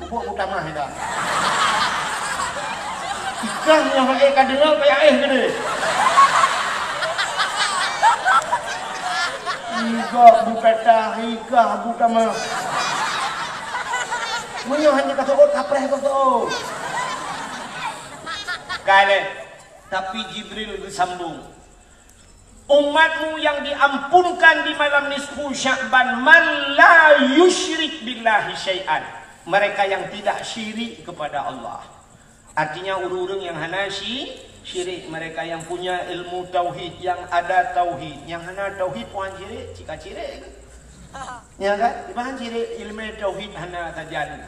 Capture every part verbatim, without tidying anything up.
Pupuk butamah ida. Ikah nyoe hai ka deungoe kaya éh geude. Ikah butatah, ikah butamah. Meunyoe hana ka seuôt, kapreh ka seuôt. Ka lé. Tapi Jibril geusambong. Umatmu yang diampunkan di malam nisfu Sya'ban, man la yusyrik billahi syai'an. Mereka yang tidak syirik kepada Allah. Artinya ureuëng-ureuëng yang hana syi-, syirik, mereka yang punya ilmu tauhid, yang ada tauhid, yang hana tauhid puan syirik, cika syirik. Ya kan? Ibahan syirik ilmu tauhid hana sajan.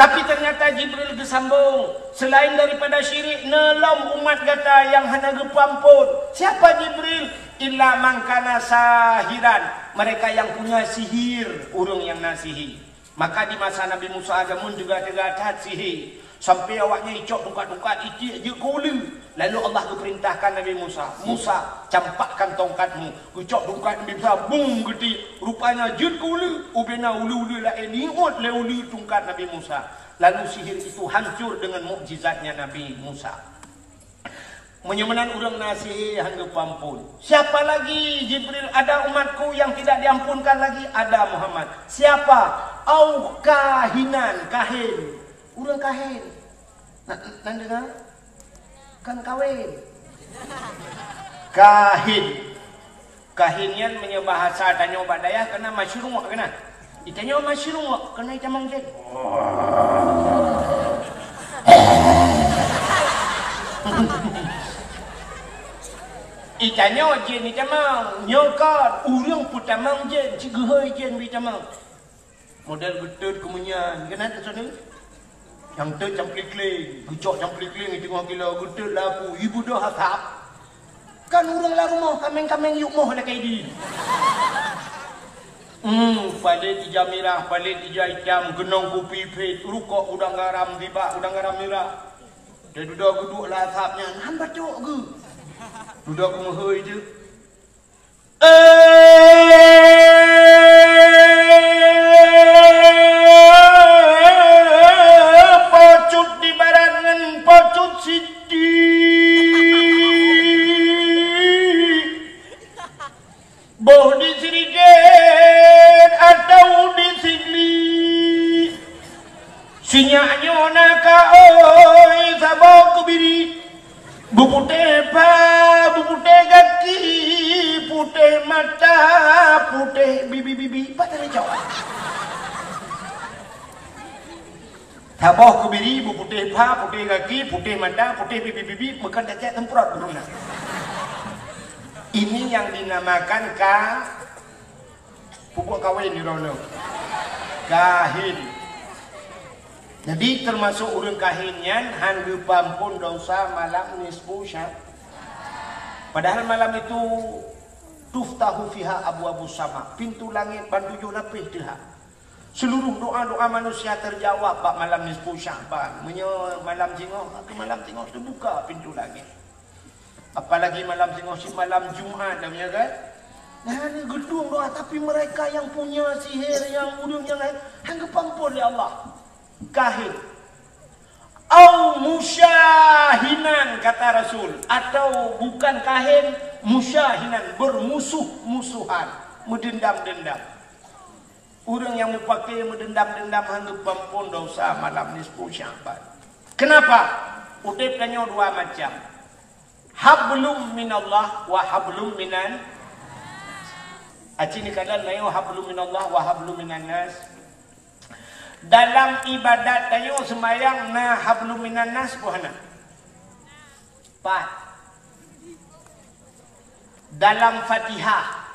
Tapi ternyata Jibril geusambong, selain daripada syirik, neulom umat gata yang hana geupeuampon. Siapa Jibril? Illa man kana sahiran, mereka yang punya sihir, ureuëng yang na sihir. Maka di masa Nabi Musa zaman teuga-teuga that sihir, sampai awaknyan icok tungkat-tungkat itiek jeuet keu uleue. Lalu Allah geuperintahkan Nabi Musa, "Musa, campakkan tongkatmu." Geucok tungkat Nabi Musa, bum, geuti. Rupanya jeuet keu uleue, ubena uleue-uleue laén iôt lé uleue tungkat Nabi Musa. Lalu sihir itu hancur dengan mukjizatnya Nabi Musa. Meunyoe meunan ureuëng na sihir han geupeuampon. Siapa lagi Jibril? Ada umatku yang tidak diampunkan lagi? Ada Muhammad. Siapa? Au kahinan, kahin. Ureuëng kahin. Na, nan deungoe? Kan kawin. Kahin. Kahin nyan meunyoe bahasa tanyoe bak dayah keunan masyruq keunan. Itanyoe masyruq keunan itamong jén. Itanyoe jén itamong, nyoe kon ureuëng peutamong jén, cit geuhôi jén beuitamong. Model geutot keumeunyan, keunan teuseuneuk. Nyang tot camplikling, geucok camplikling di teungoh gila, geutot laku, ibeudôh asap. Kan ureuëng lam rumoh kaméng-kaméng yuk moh lakée di. Hmm, palét ija mirah, palét ija itam, geunong kupi phét, rukok udang garam, zibak udang garam mirah. Teududoe geuduek lam asap nyan, han bacut geuh. Dudoe keumeuhôi jeuet. Eh, Po Cut di barat ngon Po Cut Siti. Boh di Srigen atau di Sigli. Sinyak nyoe na ka oi saboh keubiri. Beuputéh pha, beuputéh gaki, putéh mata, putéh bibi-bibi. Pat teucok. Saboh keubiri, beuputéh pha, putéh gaki, putéh mata, putéh bibi-bibi, meukan tacak semprot guruna. Ini yang dinamakan ka Peubuet kawén di droeneuh. Kahin. Jadi, teumasok ureuëng kahin nyan han geupeuampon dosa malam nisfu Sya-, padahal malam itu tuftahu fiha abwabus sama, pintu langét ban tujoh lapéh teuhah. Seluruh doa-doa manusia terjawab bak malam nisfu Sya'ban. Meunyoe malam singoh, malam singoh teubuka pintu langét. Apalagi malam singoh cit malam Jumat dah, ya kan? Nah, ni gedung doa, tapi mereka yang punya sihir, yang ureuëng nyang laén, han geupeuampon lé Allah. Kahin. Au musyahinan, kata Rasul, atau bukan kahin, musyahinan, bermusuh-musuhan, meudendam-dendam. Ureuëng nyang mupake meudendam-dendam han geupeuampon dosa malam nisfu Sya'ban. Kenapa? Udeb tanyoe dua macam. Hablum minallah wa hablum minan. Aci ni kadang tanyoe hablum minallah wa hablum minan nas. Dalam ibadat tanyoe seumayang na hablum minan nas boh hana? Pat. Dalam Fatihah.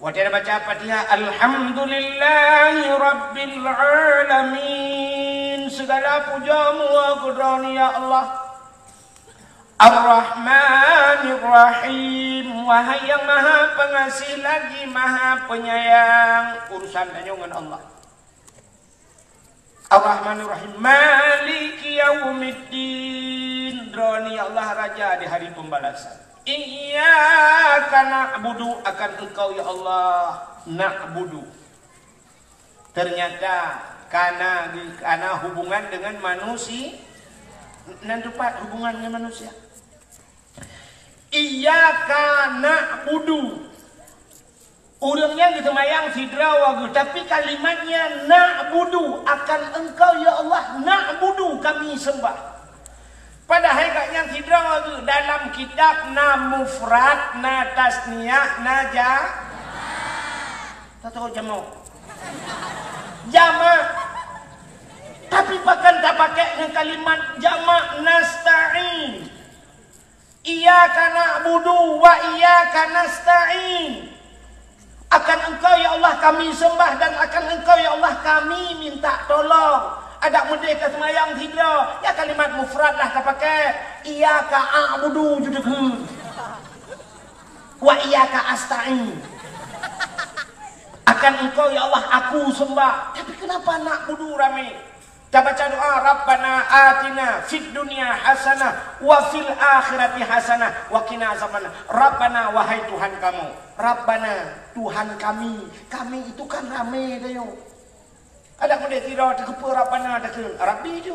Watée baca Fatihah, "Alhamdulillahi rabbil alamin." Segala puja meunyoe keu Droeneuh, ya Allah. Ar-Rahmanir Rahim. Wahai yang Maha Pengasih lagi Maha Penyayang. Urusan tanyoe ngon Allah. Ar-Rahmanir Rahim. Maliki yaumiddin. Droeneuh, ya Allah, Raja di Hari Pembalasan. Iyyaka na'budu, akan Engkau, ya Allah, na'budu. Ternyata kana, kana hubungan dengan manusia. Nan tepat hubungan dengan manusia. Iyyaka na'budu. Ureuëng nyan geuseumayang sidroe geuh, tapi kalimatnya na'budu, akan Engkau ya Allah na'budu kami sembah. Padahai gobnyan sidroe geuh, dalam kitab na mufrad, na tasniah, na ja-, tatahu jamak. Jamak. Tapi pakon tapakai ngon kalimat jamak nasta'in. Iyyaka na'budu wa iyyaka nasta'in. Akan Engkau ya Allah kami sembah dan akan Engkau ya Allah kami minta tolong. Adak meudeh ka seumayang sidroe, ya kalimat mufrad lah tapakai. Iyyaka a'budu ju deukeue. Wa iyyaka asta'in. Akan Engkau ya Allah aku sembah. Tapi kenapa na'budu ramé? Tabaca doa, "Rabbana atina fid dunya hasanah wa fil akhirati hasanah wa qina azabannar." Rabbana, wahai Tuhan kamu. Rabbana, Tuhan kami. Kami itu kan ramé tanyoe. Adak meudeh sidroe takeupeue Rabbana takheun, Rabbi ju.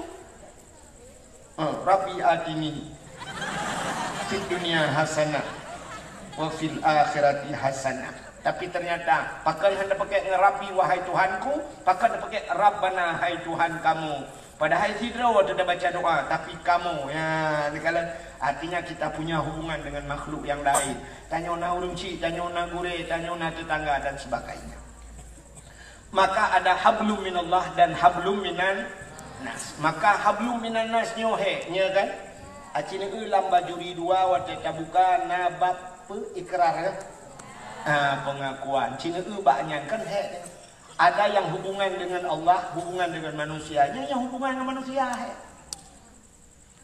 Ha, Rabbi atini fid dunya hasanah wa fil akhirati hasanah. Tapi ternyata, pakon hana pakai ngon Rabbi, wahai Tuhanku, pakon pakai Rabbana, hai Tuhan kamu. Padahai sidroe teuh baca doa, tapi kamu, ya, ni kala, artinya kita punya hubungan dengan makhluk yang lain. Tanyoe na ureuëng chik, tanyoe na gurée, tanyoe na tetangga dan sebagainya. Maka ada hablum minallah dan hablum minan nas. Maka hablum minan nas nyoe hék, nya kan? Aci neu lam bajuri dua watée tabuka na bab pe ikrar, ya? Ah, pengakuan. Ci neu bak nyan kan hék. Ada yang hubungan dengan Allah, hubungan dengan manusia. Nya yang hubungan dengan manusia hék.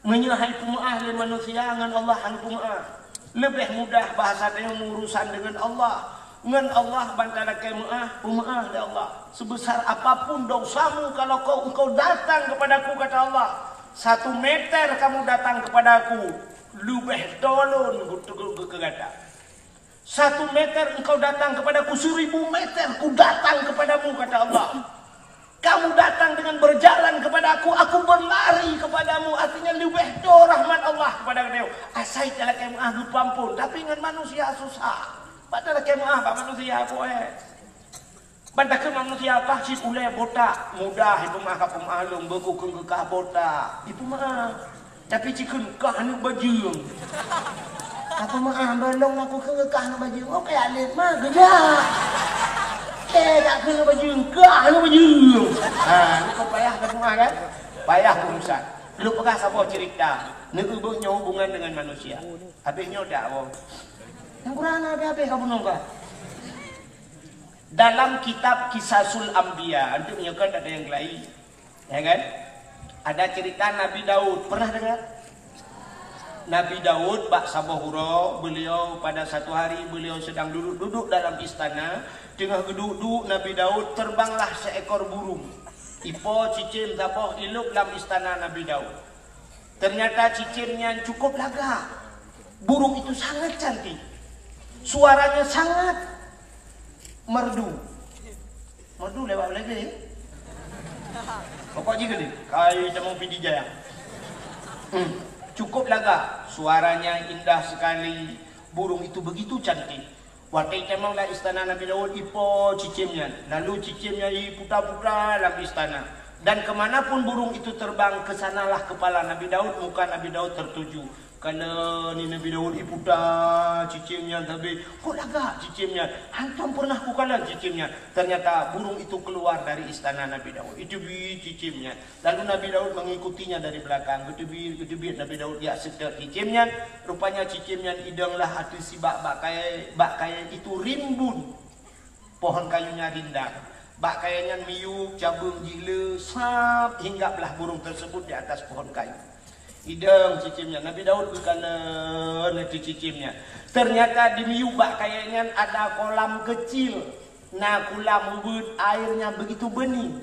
Meunyoe hai peumeu'ah lé manusia ngon Allah han peumeu'ah. Leubeh mudah bahasa tanyoe urusan dengan Allah. Ngon Allah ban talakée meu'ah, peumeu'ah lé Allah. Sebesar apapun dosamu, kalau kau, engkau datang kepadaku, kata Allah, satu meter kamu datang kepadaku, leubeh tolon geu-, geu-, geu-, keu gata. Satu meter engkau datang kepadaku, seribu meter ku datang kepadamu, kata Allah. Kamu datang dengan berjalan kepada aku, aku berlari kepadamu. Artinya leubeh do rahmat Allah kepada geutanyoe. Asai talakée meu'ah geupeuampon, tapi ngon manusia susah. Bak talakée meu'ah bak manusia, apoe. Ban takheun manusia kah cit ulée botak, mudah ipeumeu'ah ka peumeu'ah lôn, beukukeueng kah botak, ipeumeu'ah. Tapi ci kheun kah aneuk bajeueng. Ka peumeu'ah, ban lôn aku kheun kah aneuk bajeueng. Oh, kaya lét mah geujak. Eh, tak kheun bajeueng, kah aneuk bajeueng. Ha, ni kau payah ka peumeu'ah kan? Payah urusan. Lôn peugah saboh cerita. Neu-eu nyoe hubungan dengan manusia. Habis nyoe dak, boh. Yang kurang habis-habis ka bunoe kah. Dalam kitab Kisasul Anbiya, untuk meunyoe kan ada yang lain, ya kan? Ada cerita Nabi Daud. Pernah dengar? Nabi Daud bak saboh uroe, beliau pada satu hari beliau sedang duduk-duduk dalam istana. Tengah geuduek-duek Nabi Daud, terbanglah seekor burung. Ipo cicém saboh ilop lam istana Nabi Daud. Ternyata cicém nyan cukup lagak. Burung itu sangat cantik. Suaranya sangat merdu. Merdu lewat lagi. Pokok jih geude, kai tamong Pidie Jaya. Hmm. Cukup lagak. Suaranya indah sekali. Burung itu begitu cantik. Watée itamong lam istana Nabi Daud, ipo cicém nyan. Lalu cicém nyan iputa-puta lam istana. Dan ke mana pun burung itu terbang, ke sanalah kepala Nabi Daud, muka Nabi Daud tertuju. Karena ni Nabi Daud iputa cicém nyan sabe, kok lagak cicém nyan. Hantom pernah kukalon cicém nyan. Ternyata burung itu keluar dari istana Nabi Daud. Itu bi cicém nyan. Lalu Nabi Daud mengikutinya dari belakang, geuteubiet, geuteubiet Nabi Daud jak seutôt cicém nyan. Rupanya cicém nyan idong lah ateueh sibak bak kayée, bak kayée itu rimbun pohon kayunya rindang. Bak kayée nyan miyueb cabeueng jih le sab hinggaplah burung tersebut di atas pohon kayu. Idong cicém nyan, Nabi Daud geukalon ateueh cicém nyan. Ternyata di miyueb bak kayée nyan ada kolam kecil, na kulam ubit, airnya begitu bening.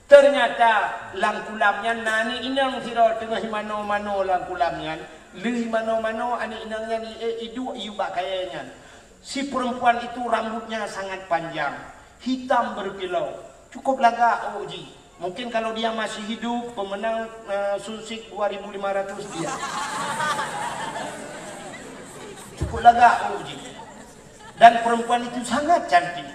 Ternyata lam kulam nyan na aneuk inong sidroe teungoh mano-mano lam kulam nyan. Lheueh mano-mano aneuk inong nyan i-, iduek iyueb bak kayée nyan. Si perempuan itu rambutnya sangat panjang, hitam berkilau. Cukup lagak ôk jih. Mungkin kalau dia masih hidup, pemenang, eh, Sunsik dua ribu lima ratus dia. Cukup lagak ôk jih. Dan perempuan itu sangat cantik.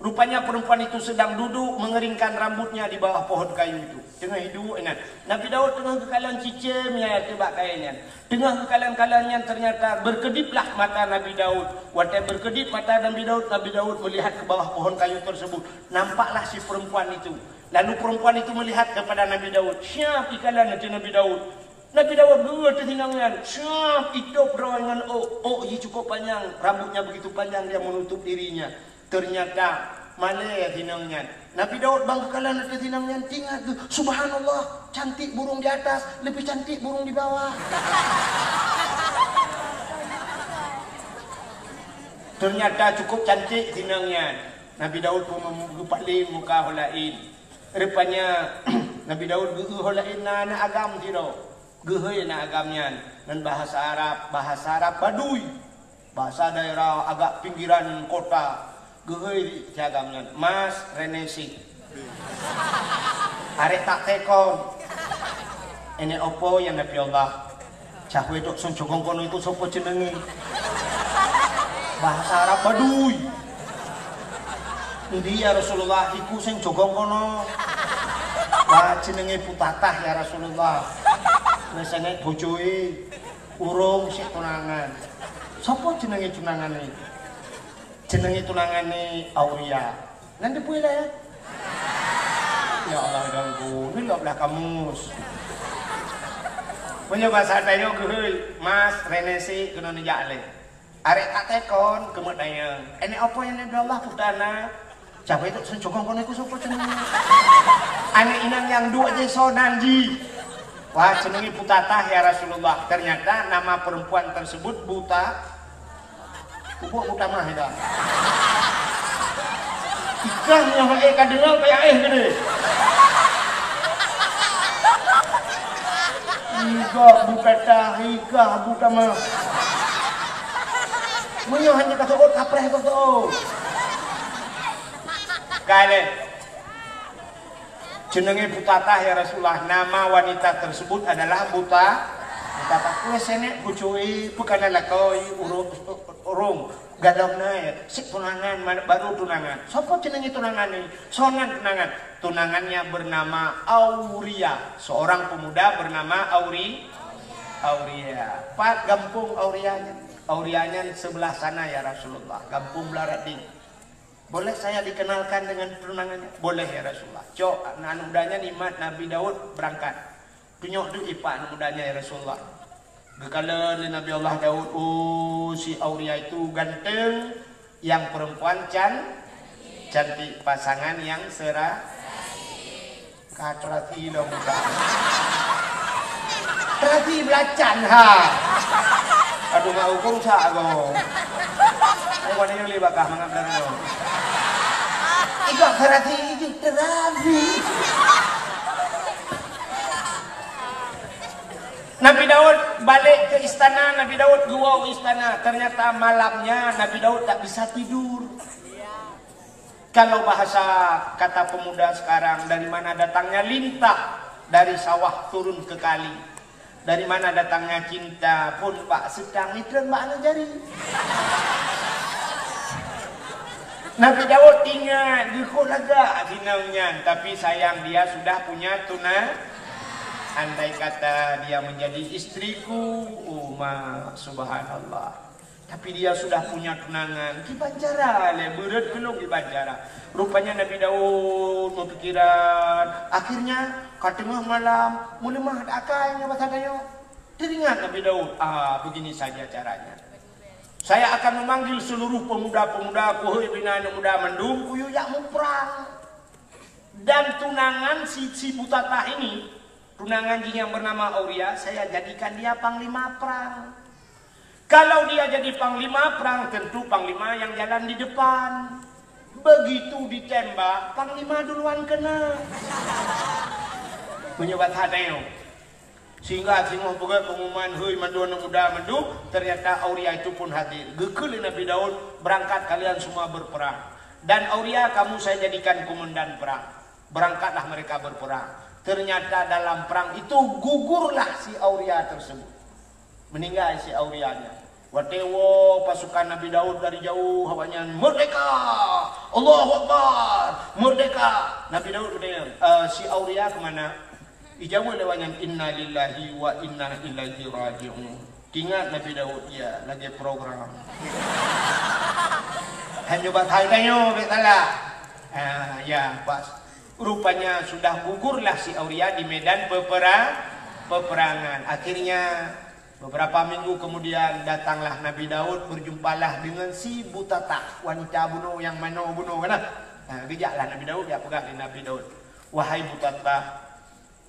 Rupanya perempuan itu sedang duduk mengeringkan rambutnya di bawah pohon kayu itu. Teungoh hidup inan. Nabi Daud teungoh geukalon cicém nyang teuh bak kayée nyan. Teungoh geukalon-kalon nyan, ternyata berkediplah mata Nabi Daud. Watée berkedip mata Nabi Daud, Nabi Daud melihat ke bawah pohon kayu tersebut. Nampaklah si perempuan itu. Lalu perempuan itu melihat kepada Nabi Daud. Siap ikalon ateueh Nabi Daud. Nabi Daud geu ateueh inong nyan. Siap itôb droe ngon ôk. Ôk jih cukup panjang. Rambutnya begitu panjang, dia menutup dirinya. Ternyata malée inong nyan. Nabi Daud ban geukalon ateueh inong nyan, teuingat geuh, "Subhanallah, cantik burung di atas, lebih cantik burung di bawah." Ternyata cukup cantik inong nyan. Nabi Daud pun mem-, geupaléng muka ho laén. Rupanya Nabi Daud geu-eu ho laén na aneuk agam sidroe. Geuhôi aneuk agam nyan ngon bahasa Arab, bahasa Arab Badui. Bahasa daerah agak pinggiran kota. Geuhôi si agam nyan, "Mas, rené sit. Arek tak tekon. Ini opo ya Nabi Allah? Cahwe dok son cogong kono iku sopo cenenge?" Bahasa Arab Badui. "Ndi ya Rasulullah, iku seng cogong kono." "Wah, cenenge Putatah ya Rasulullah. Wes senek bojoe. Urung sik tunangan." "Sopo cenenge tunangan ni?" "Cenenge tunangan ni Auria." "Nan teupeue lé?" "Ya Allah, ganggu. Ni lop lah kamus." Meunyoe basa tanyoe geuhôi, "Mas, rené sit keunoe neujak lé." "Arek tak tekon," keumeut dayang. "Ini opo ya Nabi Allah, putana?" Cahwe dok son cogong kono iku sopo cenenge? Aneuk inong nyang duek jih soe nan jih? "Wah, cenenge Putatah ya Rasulullah." Ternyata nama perempuan tersebut Buta. Pupuk Buta Mah ida. Ikah nyoe eh ka deungoe kaya eh gede. Ikah Buta Tah, ikah Buta Mah. Meunyoe hana ka seuôt kapreh ka seuôt. Kale. "Cenenge Putatah ya Rasulullah." Nama wanita tersebut adalah Buta, Butatah. "Weh senek bucui, peukana lakoi urung, urung galom nai, sik tunangan, ma-, baru tunangan." "Sopo cenenge tunangan ni?" "Sonan tunangan." Tunangannya bernama Auria, seorang pemuda bernama Auri-, Auria. Pat gampông Auria nyan? "Auria nyan sebelah sana ya Rasulullah, gampông Blarading." "Boleh saya dikenalkan dengan tunangannya?" "Boleh ya Rasulullah." Cok, aneuk muda nyan imat Nabi Daud berangkat. Tunyok deuh ipak aneuk muda nyan ya Rasulullah. Geukalon lé Nabi Allah Daud, "Oh, si Auria itu ganteng, yang perempuan can-, cantik, pasangan yang sera-." Ka terasi lom ka. Terasi belacan ha. Aduh, mak ukur sa ago. Ai wana nyang lé bakah mangap dan lo. Iga terasi iji terasi. Nabi Daud balik ke istana, Nabi Daud geuwoe u istana. Ternyata malamnya Nabi Daud tak bisa tidur. Kalau bahasa kata pemuda sekarang, dari mana datangnya lintah? Dari sawah turun ke kali. Dari mana datangnya cinta? Phon bak seutang, itreun bak aneuk jari. Nabi Daud ingat, geukot lagak sinong nyan, tapi sayang dia sudah punya tuna-, andai kata dia menjadi istriku, oh ma, subhanallah. Tapi dia sudah punya tunangan. Kiban cara lé, beureut keu lôn kiban cara. Rupanya Nabi Daud meupikiran. Akhirnya, ka teungoh malam, meuleumah akai ngon basa tanyoe. Teringat Nabi Daud, "Ah, begini saja caranya. Saya akan memanggil seluruh pemuda-pemuda, kuhôi bina aneuk muda mandum, kuyue jak muprang." Dan tunangan si, si Butatah ini, tunangan jih yang bernama Auria, saya jadikan dia panglima perang. Kalau dia jadi panglima perang, tentu panglima yang jalan di depan. Begitu ditembak, panglima duluan kena. Meunyoe bak that tanyoe. Sehingga singoh peugah pengumuman, "Hei, mandum aneuk muda mandum," ternyata Auria itu pun hadir. Geukheun lé Nabi Daud, "Berangkat kalian semua berperang." Dan Auria kamu saya jadikan komandan perang. Berangkatlah mereka berperang. Ternyata dalam perang itu gugurlah si Auria tersebut. Meninggal si Aurianya. Watée woe pasukan Nabi Daud dari jauh, awaknyan, "Merdeka! Allahu Akbar! Merdeka!" Nabi Daud bertanya, "Eh, si Auria kemana?" Ijaweueb lé awaknyan, "Inna lillahi wa inna ilaihi raji'un." Ingat Nabi Daud, ya, lagée program. Hanya batai tanyoe, bek salah. Ah, ya, pas. Rupanya sudah gugurlah si Auria di medan pepera-, peperangan. Akhirnya, beberapa minggu kemudian, datanglah Nabi Daud, berjumpalah dengan si Butatah, wanita bunoe nyang manoe bunoe kan. Nah, geujaklah Nabi Daud, jak peugah lé Nabi Daud, "Wahai Butatah,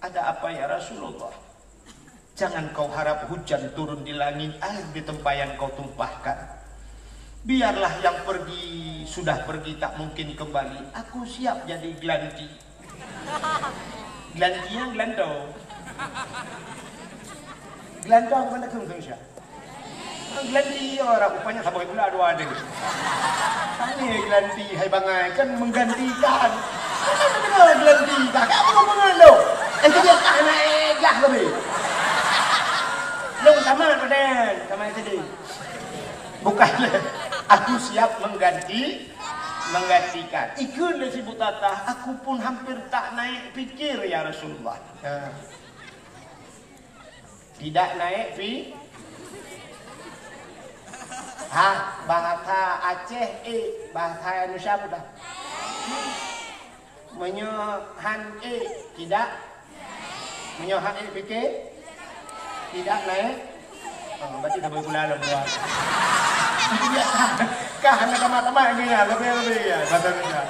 ada apa ya Rasulullah? Jangan kau harap hujan turun di langit, air di tempayan kau tumpahkan. Biarlah yang pergi, sudah pergi tak mungkin kembali. Aku siap jadi gelanti." Gelanti nyang geulantong. Geulantong bukan takheun keu Indonesia. Gelanti orang rupanya saboh gula dua ada. Tanya gelanti, hai bangai, kan menggantikan. Kan dengar gelanti, tak apa mengeluh. Eh, dia tak naik gas lebih. Long sama tu, Den. Sama itu, Den. Bukan. Aku siap mengganti, menggantikan. Ikut dari si Butatah, aku pun hampir tak naik pikir, ya Rasulullah. Ya. Tidak naik pi-, ha, bahasa Aceh, eh, bahasa Indonesia apa dah? Meunyoe han, eh, tidak. Meunyoe han, eh, fikir, tidak naik. Oh, berarti dah bergula dalam dua. Kah hana tamat-tamat lagi ya, lebih-lebih ya, bahasa Indonesia.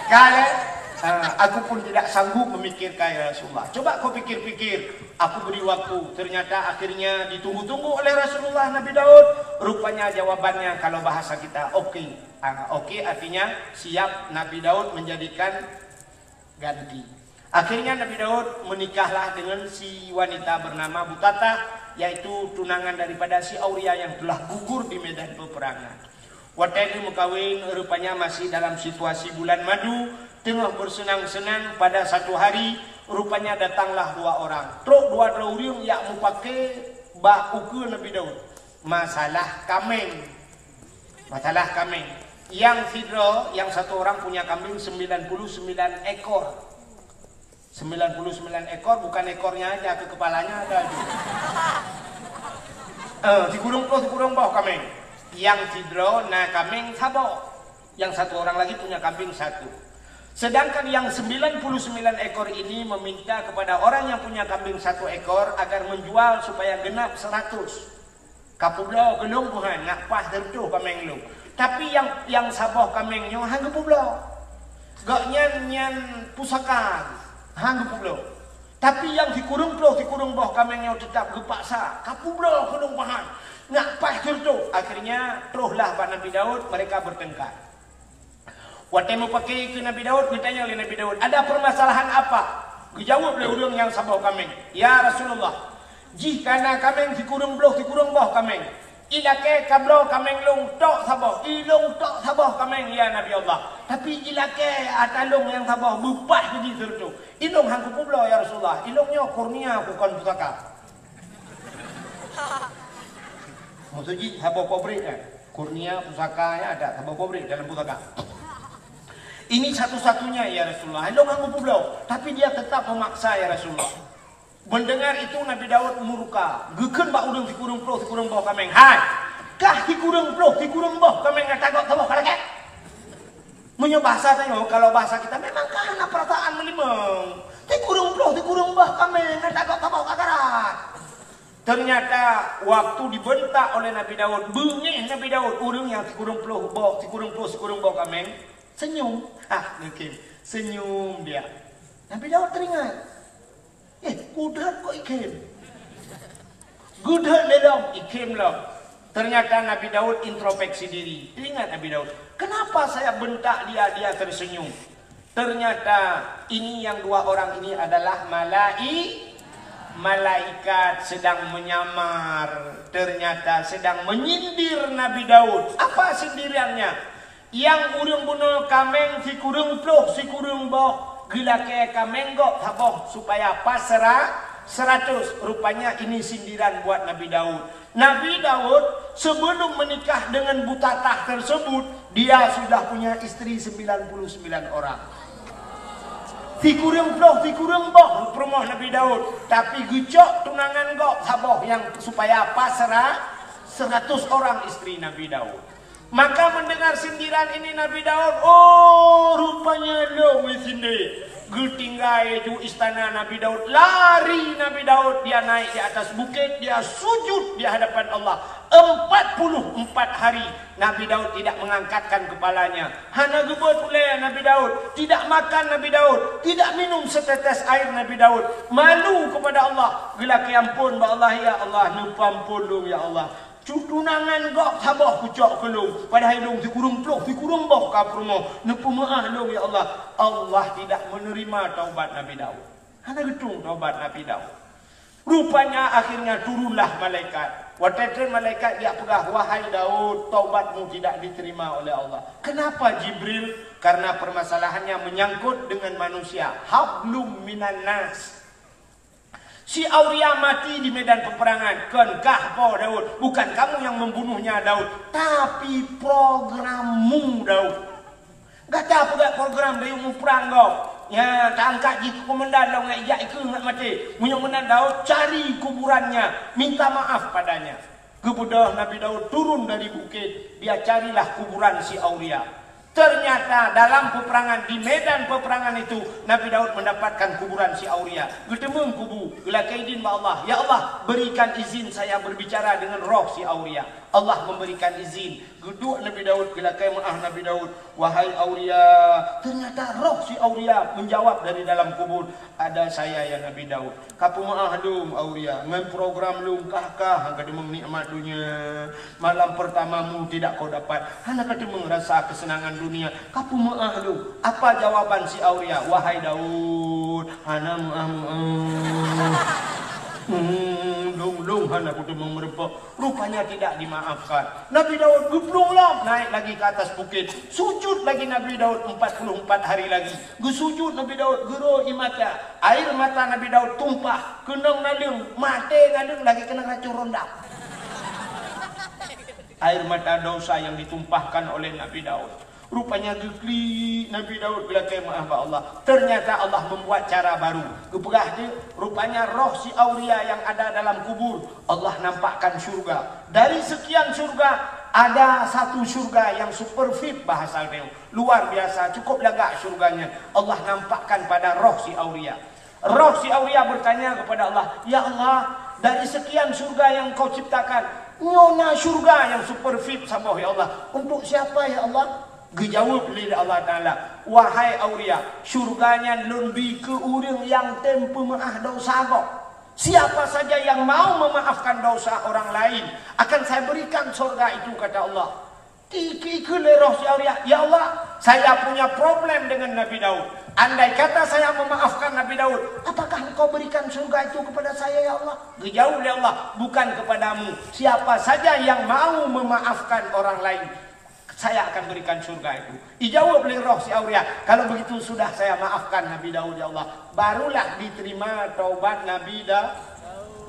Kan, eh? Ha, aku pun tidak sanggup memikirkan, ya Rasulullah. Coba kau pikir-pikir, aku beri waktu. Ternyata akhirnya ditunggu-tunggu oleh Rasulullah Nabi Daud. Rupanya jawabannya kalau bahasa kita, oke. Ah, oke artinya siap Nabi Daud menjadikan ganti. Akhirnya Nabi Daud menikahlah dengan si wanita bernama Butatah, yaitu tunangan daripada si Auria yang telah gugur di medan peperangan. Watée geumeukawen, rupanya masih dalam situasi bulan madu, teungoh bersenang-senang. Pada satu hari, rupanya datanglah dua orang. Trok dua droe ureuëng jak mupake bak ukeue Nabi Daud. Masalah kaméng. Masalah kaméng. Yang sidroe, yang satu orang punya kambing sembilan puluh sembilan ekor. Sembilan puluh sembilan ekor, bukan ekornya aja, ke kepalanya ada juga. Eh, sikureueng ploh sikureueng boh kaméng. Yang sidroe na kaméng saboh. Yang satu orang lagi punya kambing satu. Sedangkan yang sembilan puluh sembilan ekor ini meminta kepada orang yang punya kambing satu ekor agar menjual supaya genap seratus. Ka peubloe keu lôn peuhan, nak paih teureutôh kaméng lôn. Tapi nyang, nyang saboh kaméng nyoe han geupeubloe. Gobnyan nyan pusaka, han geupeubloe. Tapi nyang sikureueng ploh sikureueng boh kaméng nyoe teutab geupaksa, ka peubloe keu lôn peuhan, nak paih teureutôh. Akhirnya, trohlah bak Nabi Daud, mereka bertengkar. Watée mupake keu Nabi Daud, geutanyong lé Nabi Daud, "Ada permasalahan apa?" Geujaweueb lé ureuëng nyang saboh kaméng, "Ya Rasulullah, jih ka na kaméng sikureueng ploh sikureueng boh kaméng. Ilakée kabloe kaméng lôn tok saboh, ilôn tok saboh kaméng, ya Nabi Allah. Tapi ilakée ata lôn nyang saboh beupaih jih teureutôh. Ilôn han kupeubloe, ya Rasulullah. Ilôn nyoe kurnia, bukon pusaka." Maksud jih saboh pabrik, eh. Kurnia pusaka, ya, ada saboh pabrik dalam pusaka. "Ini satu-satunya, ya Rasulullah. Ilôn han kupeubloe, tapi dia tetap memaksa, ya Rasulullah." Mendengar itu, Nabi Daud murka. Geukheun bak ureuëng sikureueng ploh sikureueng boh kaméng, "Hai, kah sikureueng ploh sikureueng boh kaméng nyang tagok saboh ka lakée?" Meunyoe bahasa tanyoe, kalau bahasa kita, memang ka hana perasaan meulimong. Sikureueng ploh sikureueng boh kaméng nyang tagok saboh ka karat. Ternyata, waktu dibentak oleh Nabi Daud, beungéh Nabi Daud, ureuëng nyang sikureueng ploh boh, sikureueng ploh sikureueng boh kaméng, senyum. Ah, mungkin senyum dia. Nabi Daud teringat, "Eh, geudet kok ikhem? Geudet lé lom, ikhem lom." Ternyata Nabi Daud introspeksi diri. Teringat Nabi Daud, "Kenapa saya bentak dia, dia tersenyum?" Ternyata ini yang dua orang ini adalah malai-, malaikat sedang menyamar. Ternyata sedang menyindir Nabi Daud. Apa sindirannya? Nyang ureuëng bunoe kaméng sikureueng ploh sikureueng boh, geulakée kaméng gob saboh supaya pas sera-, seratus. Rupanya ini sindiran buat Nabi Daud. Nabi Daud sebelum menikah dengan butatah tersebut, dia sudah punya istri sembilan puluh sembilan orang. Sikureueng ploh sikureueng boh peurumoh Nabi Daud, tapi geucok tunangan gob saboh nyang supaya pas sera-, seratus orang istri Nabi Daud. Maka mendengar sindiran ini Nabi Daud, "Oh, rupanya lôn sindé." Geutinggai ju istana Nabi Daud, lari Nabi Daud, dia naik di atas bukit, dia sujud di hadapan Allah. Empat puluh empat hari Nabi Daud tidak mengangkatkan kepalanya. Hana geubeuet ulée Nabi Daud, tidak makan Nabi Daud, tidak minum setetes air Nabi Daud. Malu kepada Allah, geulakée ampôn bak Allah, "Ya Allah, neupeuampôn lôn, ya Allah. Cu-, tunangan gob saboh kucok keu lôn, padahai lôn sikureueng ploh sikureueng boh ka peurumoh, neupeumeuáh lôn, ya Allah." Allah tidak menerima taubat Nabi Daud. Hana geutueng taubat Nabi Daud. Rupanya akhirnya turunlah malaikat. Watée treun malaikat geujak peugah, "Wahai Daud, taubatmu tidak diterima oleh Allah." Kenapa Jibril? Karena permasalahannya menyangkut dengan manusia. Hablum minan nas. Si Auria mati di medan peperangan. Kon kah po Daud, bukan kamu yang membunuhnya Daud, tapi programmu Daud. Gata peugah program dayuek muprang gob. Nya, taangkat jih keu komandan lom ngon ijak ikeue ngat maté. Meunyoe meunan Daud, cari kuburannya, minta maaf padanya. Geubeudôh Nabi Daud turun dari bukit, dia carilah kuburan si Auria. Ternyata dalam peperangan, di medan peperangan itu, Nabi Daud mendapatkan kuburan si Auria. Geuteumeung kubu, geulakée idin bak Allah, "Ya Allah, berikan izin saya berbicara dengan roh si Auria." Allah memberikan izin. Geuduek Nabi Daud, geulakée meuáh Nabi Daud, "Wahai Auria." Ternyata roh si Auria menjawab dari dalam kubur, "Ada saya, ya Nabi Daud. Kapeumeuáh lôn, Auria, ngon program lôn kah-kah, hana kateumeung nikmat dunia. Malam pertamamu tidak kau dapat, hana kateumeung rasa kesenangan dunia. Kapeumeuáh lôn." Apa jawaban si Auria? "Wahai Daud, hana meuáh-meuáh. Hmm, lôn, lôn hana kuteumeung meurumpok." Rupanya tidak dimaafkan. Nabi Daud geuplueng lom, naik lagi ke atas bukit. Sujud lagi Nabi Daud empat puluh empat hari lagi. Geusujud Nabi Daud, geuro ie mata. Air mata Nabi Daud tumpah, keunong naleueng, maté naleueng lagi keunong racun ronda. Air mata dosa yang ditumpahkan oleh Nabi Daud. Rupanya geuklik Nabi Daud geulakée meuáh bak Allah. Ternyata Allah membuat cara baru. Geupeugah dia, rupanya roh si Auria yang ada dalam kubur, Allah nampakkan syurga. Dari sekian syurga, ada satu syurga yang super V I P bahasa dia. Luar biasa, cukup lagak syurganya. Allah nampakkan pada roh si Auria. Roh si Auria bertanya kepada Allah, "Ya Allah, dari sekian syurga yang Kau ciptakan, nyoe na syurga yang super V I P saboh, ya Allah. Untuk siapa, ya Allah?" Geujaweueb lé Allah Taala, "Wahai Auria, syurga nyan Lôn bi keu ureuëng nyang tem peumeuáh dosa gob. Siapa saja yang mau memaafkan dosa orang lain, akan Saya berikan syurga itu," kata Allah. Tiki keu lé roh si Auria, "Ya Allah, saya punya problem dengan Nabi Daud. Andai kata saya memaafkan Nabi Daud, apakah Engkau berikan syurga itu kepada saya, ya Allah?" Geujaweueb lé Allah, "Bukan kepadamu. Siapa saja yang mau memaafkan orang lain, saya akan berikan syurga itu." Ijaweueb lé roh si Auria, "Kalau begitu sudah saya maafkan Nabi Daud, ya Allah." Barulah diterima taubat Nabi Da-,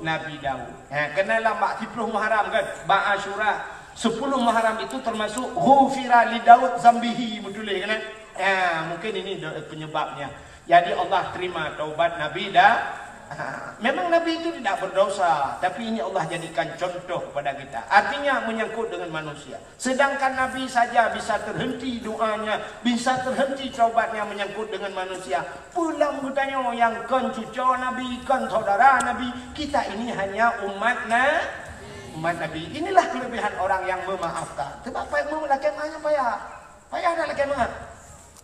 Nabi Daud. Ha, keunan lam bak siploh Muharram kan, bak Asyura. Sepuluh Muharram itu termasuk ghufira li Daud zambihi, beutôi kan? Ha, mungkin ini do-, penyebabnya. Jadi Allah terima taubat Nabi Da-, ha, memang Nabi itu tidak berdosa, tapi ini Allah jadikan contoh kepada kita. Artinya menyangkut dengan manusia. Sedangkan Nabi saja bisa terhenti doanya, bisa terhenti taubatnya menyangkut dengan manusia. Peue lom geutanyoe nyang kon cuco Nabi, kon saudara Nabi, kita ini hanya umat Na-, umat Nabi. Inilah kelebihan orang yang memaafkan. Sebab pai-, lakée meuáh nyan payah. Payah dak lakée meuáh?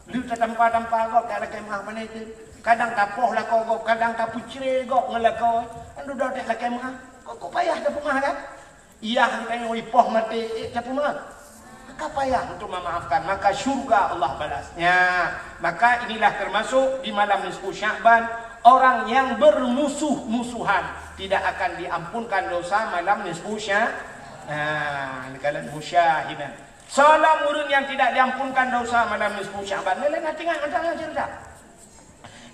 Lheueh tatampa-tampa gob dak lakée meuáh pane teuh. Kadang tapoh lakoe gob, kadang tapeucre gob ngon lakoe. Kan dudoe dak lakée meuáh. Kok, kok payah tapeumeuáh kan? Iyah geutanyoe ipoh maté, eh, tapeumeuáh. Maka payah untuk memaafkan, maka syurga Allah balas. Ya, maka inilah termasuk di malam nisfu Sya'ban, orang yang bermusuh-musuhan tidak akan diampunkan dosa malam nisfu Sya-, nah, kalau musyahidan. Soe lom ureuëng nyang tidak diampunkan dosa malam nisfu Sya'ban. Lé-lé na teuingat mantong nyang ceurita.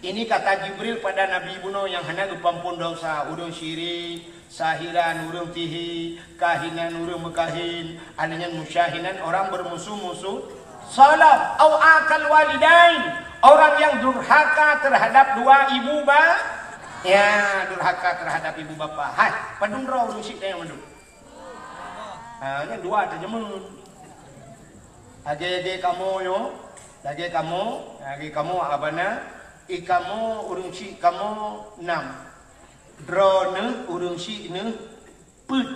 Ini kata Jibril pada Nabi bunoe nyang hana geupeuampon dosa, ureuëng syirik, sahiran, ureuëng sihé, kahinan, ureuëng meukahin, aneuk nyan musyahinan, orang bermusuh-musuh, soe lom, au aqal walidain, orang yang durhaka terhadap dua ibu ba-, ya, durhaka terhadap ibu bapa. Hai, padum droe ureuëng syiek nyang mandum. Ha, nyan dua teujeumeu. Lagée-lagée kamoe nyoe, lagée kamoe, lagée kamoe abana, i kamoe ureuëng syiek kamoe nam. Droeneuh ureuëng syiek neuh peuet.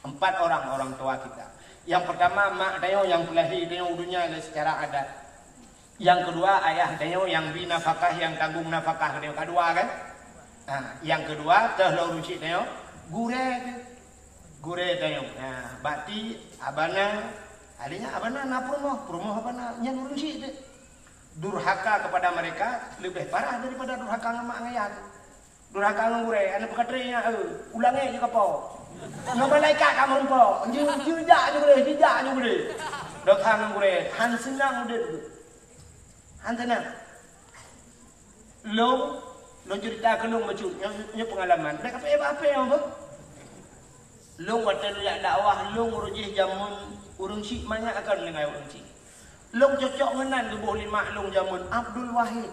Empat orang orang tua kita. Yang pertama, mak tanyoe nyang peulahé tanyoe u donya lé secara adat. Nyang keudua, ayah tanyoe nyang bi nafakah, nyang tanggong nafakah tanyoe. Ka dua kan? Ha, nyang keudua, teuh lom ureuëng syiek tanyoe, gurée teuh. Gurée tanyoe. Ha, berarti abana, akhirnya abana na peurumoh, peurumoh abana nyan ureuëng syiek teuh. Durhaka kepada mereka lebih parah daripada durhaka ngon mak ngon ayah teuh. Durhaka ngon gurée, aneuk peukatré nyan, eh, ulangi je kapo. Ngon malaikat ka meureumpok, jijak ju gurée, jijak ju gurée. Dosa ngon gurée, han seunang udeb. Han seunang. Lôn, lôn ceurita keu lôn bacut, nyoe, nyoe peungalaman. Bék kapé-kapé nyoe beuh. Lôn watée lôn jak dakwah, lôn uroe jih jameun ureuëng syiek manyak akan deungon ureuëng syiek. Lôn cocok ngon nan geuboh lé mak lôn jameun Abdul Wahid.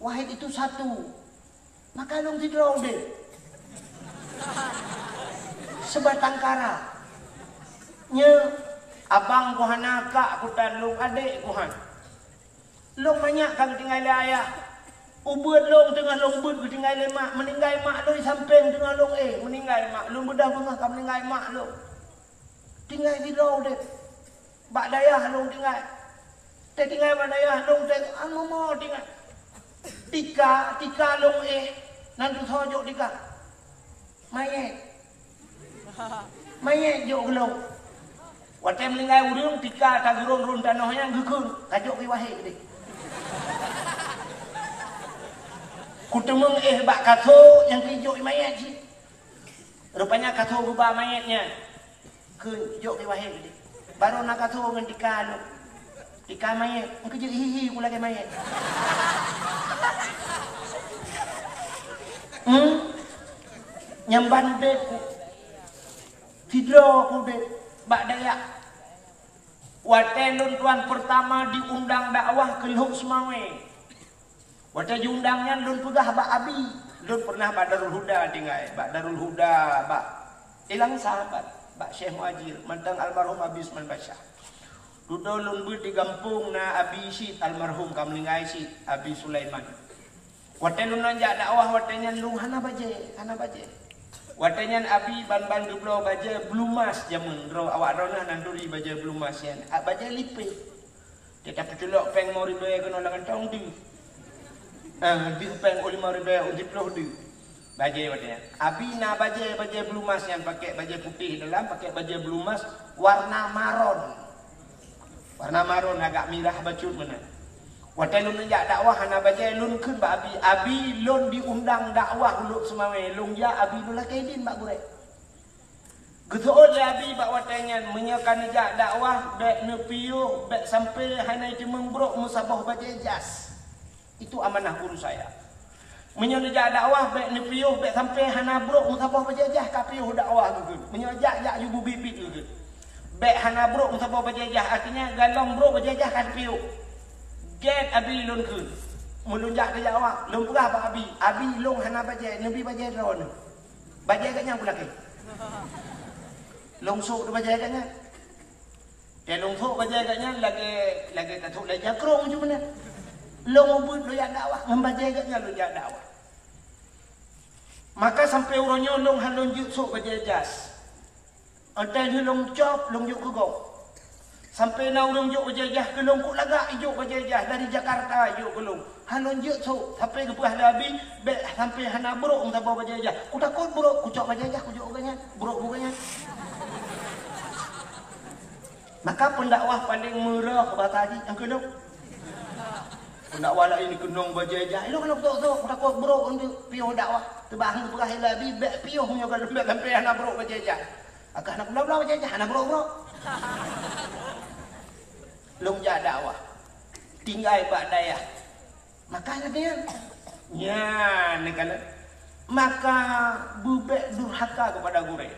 Wahid itu satu. Maka lôn sidroe udeb. Sebatang kara. Nyoe, abang ku hana, kak ku tan, lôn adek ku han. Lôn manyak ka geutinggai lé ayah. Ubeuet lôn teungoh lôn beuet geutinggai lé mak, meuninggai mak lôn sampéng teungoh lôn éh, meuninggai mak lôn, beudoh beungoh ka meuninggai mak lôn. Tinggai sidroe udeb. Bak dayah lôn tinggai. Teutinggai bak dayah lôn teuh, an momo tinggai. Tika, tika lôn éh, nan tusoe jok tika. Manyét. Manyét jok keu lôn. Watée meuninggai ureuëng, tika ka geuron-ron tanoh nyan geukheun, ka jok keu Wahid deh. Kuteumeung éh bak kaso nyang keu jok manyét cit. Rupanya kaso geuba manyét nyan. Kheun jok keu Wahid deh. Barô na kaso ngon tika lôn. Tika manyét, engkeu jeuet hi-hi ku lagée manyét. Hmm? Nyang ban udeb ku. Sidroe ku udeb bak dayah. Watée lôn tuan pertama diundang dakwah keu Lhok Seumawé. Watée jiundang nyan lôn peugah bak abi, lôn pernah bak Darul Huda tinggai, bak Darul Huda, bak Ilangsa, bak, bak Syekh Muhajir, mantong almarhum Abi Usman Basyah. Dudoe lôn beuet di gampông na abi cit almarhum ka meuninggai cit, Abi Sulaiman. Watée lôn jak dakwah watée nyan lôn hana bajée, hana bajée. Watée nyan abi ban-ban geubloe bajée blumas jameun droe awak droeneuh nan turi bajée blumas nyan, a, bajée lipéh. Teutab peuculok péng limong ribée keunoe lam kantong deuh. Ah, deuh péng limong ribée u siploh deuh. Bajée watée nyan. Abi na bajée, bajée blumas nyan pakék bajée putéh dalam, pakék bajée blumas warna maron. Warna maron agak mirah bacut meunan. Watée lôn jak dakwah hana bajée, lôn kheun bak abi, "Abi, lôn diundang dakwah u Lhok Seumawé, lôn jak abi lôn lakée idin bak gurée." Geuseuôt lé abi bak watée nyan, meunyoe ka neujak dakwah, bék neupiôh, bék sampoe hana jiteumeung brok meusaboh bajée jas. Itu amanah guru saya. Meunyoe neujak dakwah, bék neupiôh, bék sampoe hana brok meusaboh bajée jas ka piôh dakwah geukheun. Meunyoe jak, jak ju beubiet-biet geukheun. Bék hana brok meusaboh bajée jas, artinya galong brok bajée jas ka neupiôh. Gét abi lôn kheun. Meulôn jak keu dakwah, lôn peugah bak abi, "Abi, lôn hana bajée, neubi bajée droeneuh." Bajée geuh nyan kulakée. Lôn sôk bajée geuh nyan. Teuh lôn sôk bajée geuh nyan lagée, lagée tasôk lé jakrong cit meunan. Lôn ubeuet lôn jak dakwah, ngon bajée geuh nyan lôn jak dakwah. Maka sampoe uroe nyoe lôn hana lôn jeuet sôk bajée jas. Watée lheueh lôn cop, lôn jok keu gob. Sampoe na ureuëng jok bajée jas keu lôn, kulagak ijok bajée jas dari Jakarta ijok keu lôn. Hana lôn jeuet sôk, sampoe geupeugah lé abi, bék sampoe hana brok meusaboh bajée jas. Kutakot brok, kucok bajée jas, kujok keu gobnyan, brok keu gobnyan. Maka pendakwah paling murah bahasa jih nyang keunoe. Pendakwah laén keunong bajée jas. Ilôn, ilôn, tok, tok, kutakot brok untuk piôh dakwah. Teubang geupeugah lé abi, bék piôh meunyoe ka lôn bék sampoe hana brok bajée jas. Agak hana keubloe-bloe bajée jas, hana brok-brok. Lôn jak dakwah, tinggai bak dayah. Maka lagèe nyan. Nyan, neukalon. Maka beubèk durhaka keupada gurèe.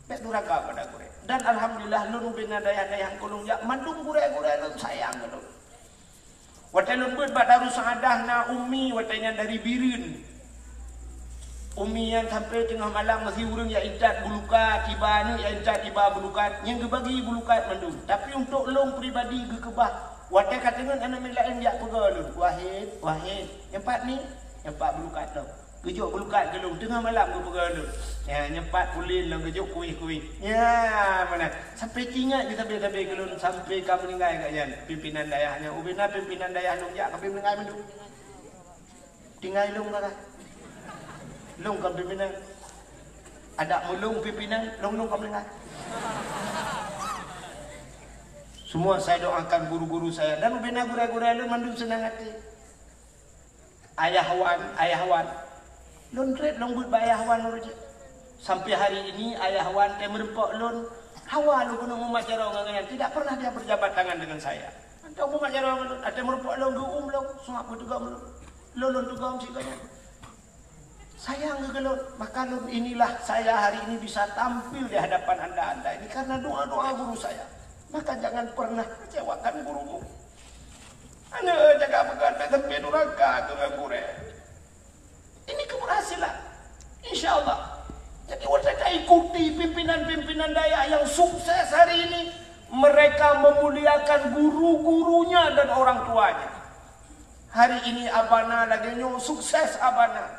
Bèk durhaka keupada gurèe. Dan alhamdulillah, lôn ubé na dayah-dayah nyang lôn jak, mandum gurèe-gurèe lôn sayang keu lôn. Watèe lôn beuet bak Darussaaddah na Umi, watèe nyan dari Bireuen. Umi nyan sampai teungoh malam masih ureueng jak intat bulukat, iba aneuk jak intat iba bulukat, nyang geubagi bulukat mandum. Tapi untuk lôn pribadi geukeubah, watèe ka teungeut aneuk miet laén jak peugah lôn, "Wahid, Wahid, nyan pat ni, nyan pat bulukat lôn." Geujok bulukat keu lôn, teungoh malam geupeugah lôn. Ya, nyan pat ulèe lôn geujok kuéh-kuéh. Ya, meunan. Sampai teuingat geuh sabe-sabe keu lôn, sampai ka meuninggai gobnyan, pimpinan dayah nyan. Ubé na pimpinan dayah lôn jak ka meuninggai mandum. Tinggai lôn ka. Lôn kon pimpinan. Adak meulôn pimpinan, lôn-lôn ka meuninggai. Semua saya doakan guru-guru saya dan ubé na gurèe-gurèe lôn mandum seunang até. Ayah Wan, Ayah Wan. Lôn trép lôn beuet bak Ayah Wan uroe jih. Sampai hari ini Ayah Wan teumeureumpok lôn, hawa lôn keuneuk mumat jaroe ngon gobnyan, tidak pernah dia berjabat tangan dengan saya. Mantong mumat jaroe ngon lôn, watèe meureumpok lôn geuuem lôn, seumah peuteugoe lôn. Lôn, lôn teugom sigoe nyan. Sayang keu lôn, maka lôn inilah saya hari ini bisa tampil di hadapan anda-anda ini karena doa-doa guru saya. Maka jangan pernah kecewakan gurumu. Hana jaga peugah bèk sampai durhaka keu gurèe. Ini keberhasilan. Insya Allah. Jadi, watèe ka ikuti pimpinan-pimpinan dayah yang sukses hari ini, mereka memuliakan guru-gurunya dan orang tuanya. Hari ini Abana lagèe nyoe sukses Abana.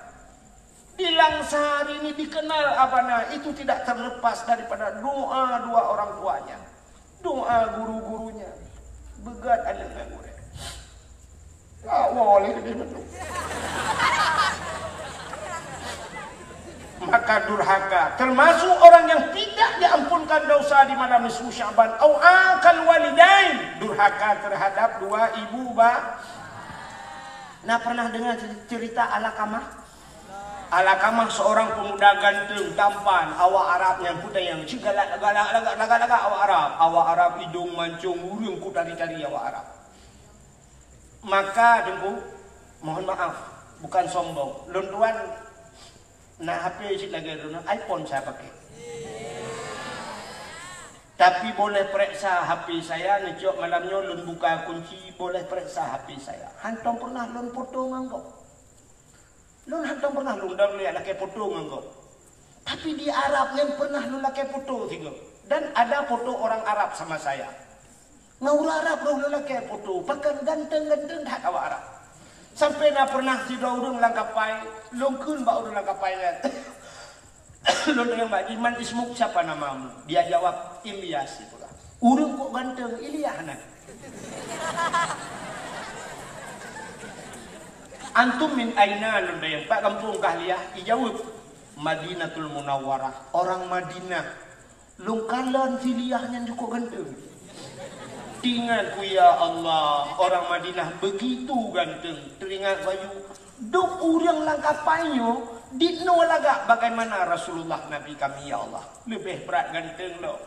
Di Langsa hari ini dikenal Abana, itu tidak terlepas daripada doa dua orang tuanya. Doa guru-gurunya. Beugèt aneuk ngon gurèe. Ya Allah, oleh gede betul. Maka durhaka termasuk orang yang tidak diampunkan dosa di malam nisfu Sya'ban. Au aqal walidain, durhaka terhadap dua ibu ba-, Nah, pernah dengar cerita Alakamah? Alakamah seorang pemuda ganteng, tampan, awak Arab nyang putih nyang cit galak, galak, lagak, lagak, lagak awak Arab. Awak Arab idong mancong, ureueng ku tari-tari awak Arab. Maka, Teungku, mohon maaf, bukan sombong. Lôn tuan na H P cit lagèe droeneuh, iPhone saya pakai. Tapi boleh pereksa H P saya, neucok malam nyoe lôn buka kunci, boleh pereksa H P saya. Hantom pernah lôn foto ngon gob. Lôn hantom pernah lôn dang lihat lakèe foto ngon gob. Tapi di Arab nyan pernah lôn lakèe foto sigoe. Dan ada foto orang Arab sama saya. Ngon ureueng Arab roh lôn lakèe foto, pakon ganteng-ganteng that awak Arab. Sampai na pernah sidroe ureueng lam kapai, lôn kheun bak ureueng lam kapai nyan. Lôn tanyong bak jih, "Man ismuk, siapa namamu?" Dia jawab, "Ilyas," ipeugah. "Ureueng kok ganteng, Ilyas nyan." "Antum min aina?" Lôn tanyong, "Pat gampông kah Ilyas?" Ijaweueb, "Madinatul Munawwarah, orang Madinah." Lôn kalon si Ilyas nyan cukôp ganteng. Teuingat ku, ya Allah, orang Madinah begitu ganteng. Teuingat bayu, dum ureueng lam kapai nyoe dinoe lagak bagaimana Rasulullah Nabi kami, ya Allah. Leubeh brat ganteng lom.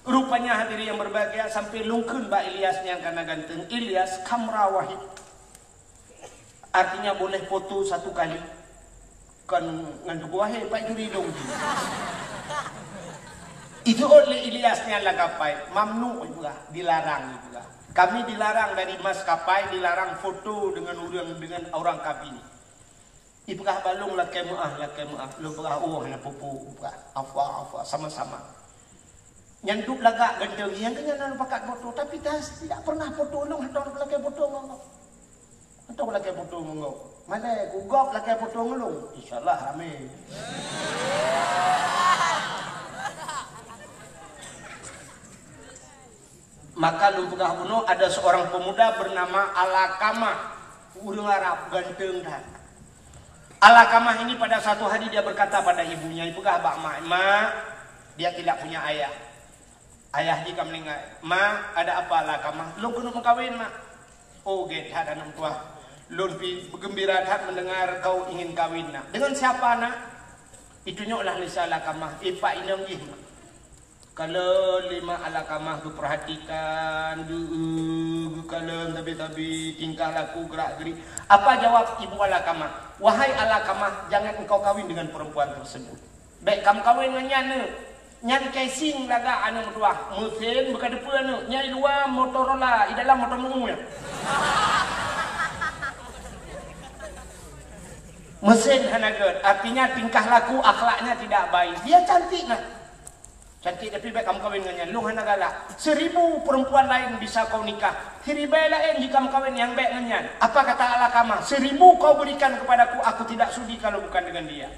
Rupanya hadirin yang berbahagia, sampai lôn kheun bak Ilyas nyang kana ganteng, "Ilyas, kamera wahid." Artinya boleh foto satu kali. Kon ngon tuboh hai, pat juri dong jih. Itu oleh Ilyas nyan lam kapai, mamnu ipeugah, dilarang ipeugah. Kami dilarang dari maskapai, dilarang foto dengan ureueng, dengan orang kabin. Ipeugah bak lôn lakèe meu'ah, lakèe meu'ah. Lôn peugah, "Oh, hana peue-peue," ipeugah. "Afwa, afwa, sama-sama." Nyan dum lagak ganteng, nyang keu nyan na pakat foto, tapi dah tidak pernah foto lôn, hantom lakèe foto ngon gob. Hantom lakèe foto ngon gob. Malèe ku gob lakèe foto ngon lôn, insya Allah ramè. Maka lôn peugah bunoe, ada seorang pemuda bernama Alakamah, ureueng Arab ganteng that. Alakamah ini pada satu hari dia berkata pada ibunya, ipeugah bak mak, "Mak," dia tidak punya ayah. Ayah jih ka meuninggai. "Mak, ada apa, Alakamah?" "Lôn keuneuk meukawen, Mak." "Oh, gét that aneuk tuah. Lôn pih geumbira that mendengar kau ingin kawin, Nak." "Dengan siapa, Nak?" "Itunyoklah lé si Alakamah, i pat inong jih, Mak." Kalon lé ma Alakamah geupeurhatikan, geu-, geukalon sabe-sabe, tingkah laku, gerak-gerik. Apa jawab ibu Alakamah? "Wahai Alakamah, jangan engkau kawin dengan perempuan tersebut. Bèk kamoe kawin ngon nyan, neuk. Nyan casing lagak aneuk meutuah, meusen beukateupeu aneuk. Nyan i luwa Motorola, i dalam moto meu nyan." Meusen hana gèt, artinya tingkah laku akhlaknya tidak baik. Dia cantik, nah. Cantik, tapi bèk kamoe kawin ngon nyan. Lôn hana galak. Seribu perempuan lain bisa kau nikah. Siribèe laén jih kamoe kawin nyang bèk ngon nyan. Apa kata Alakamah? "Seribu kau berikan kepadaku, aku tidak sudi kalau bukan dengan dia."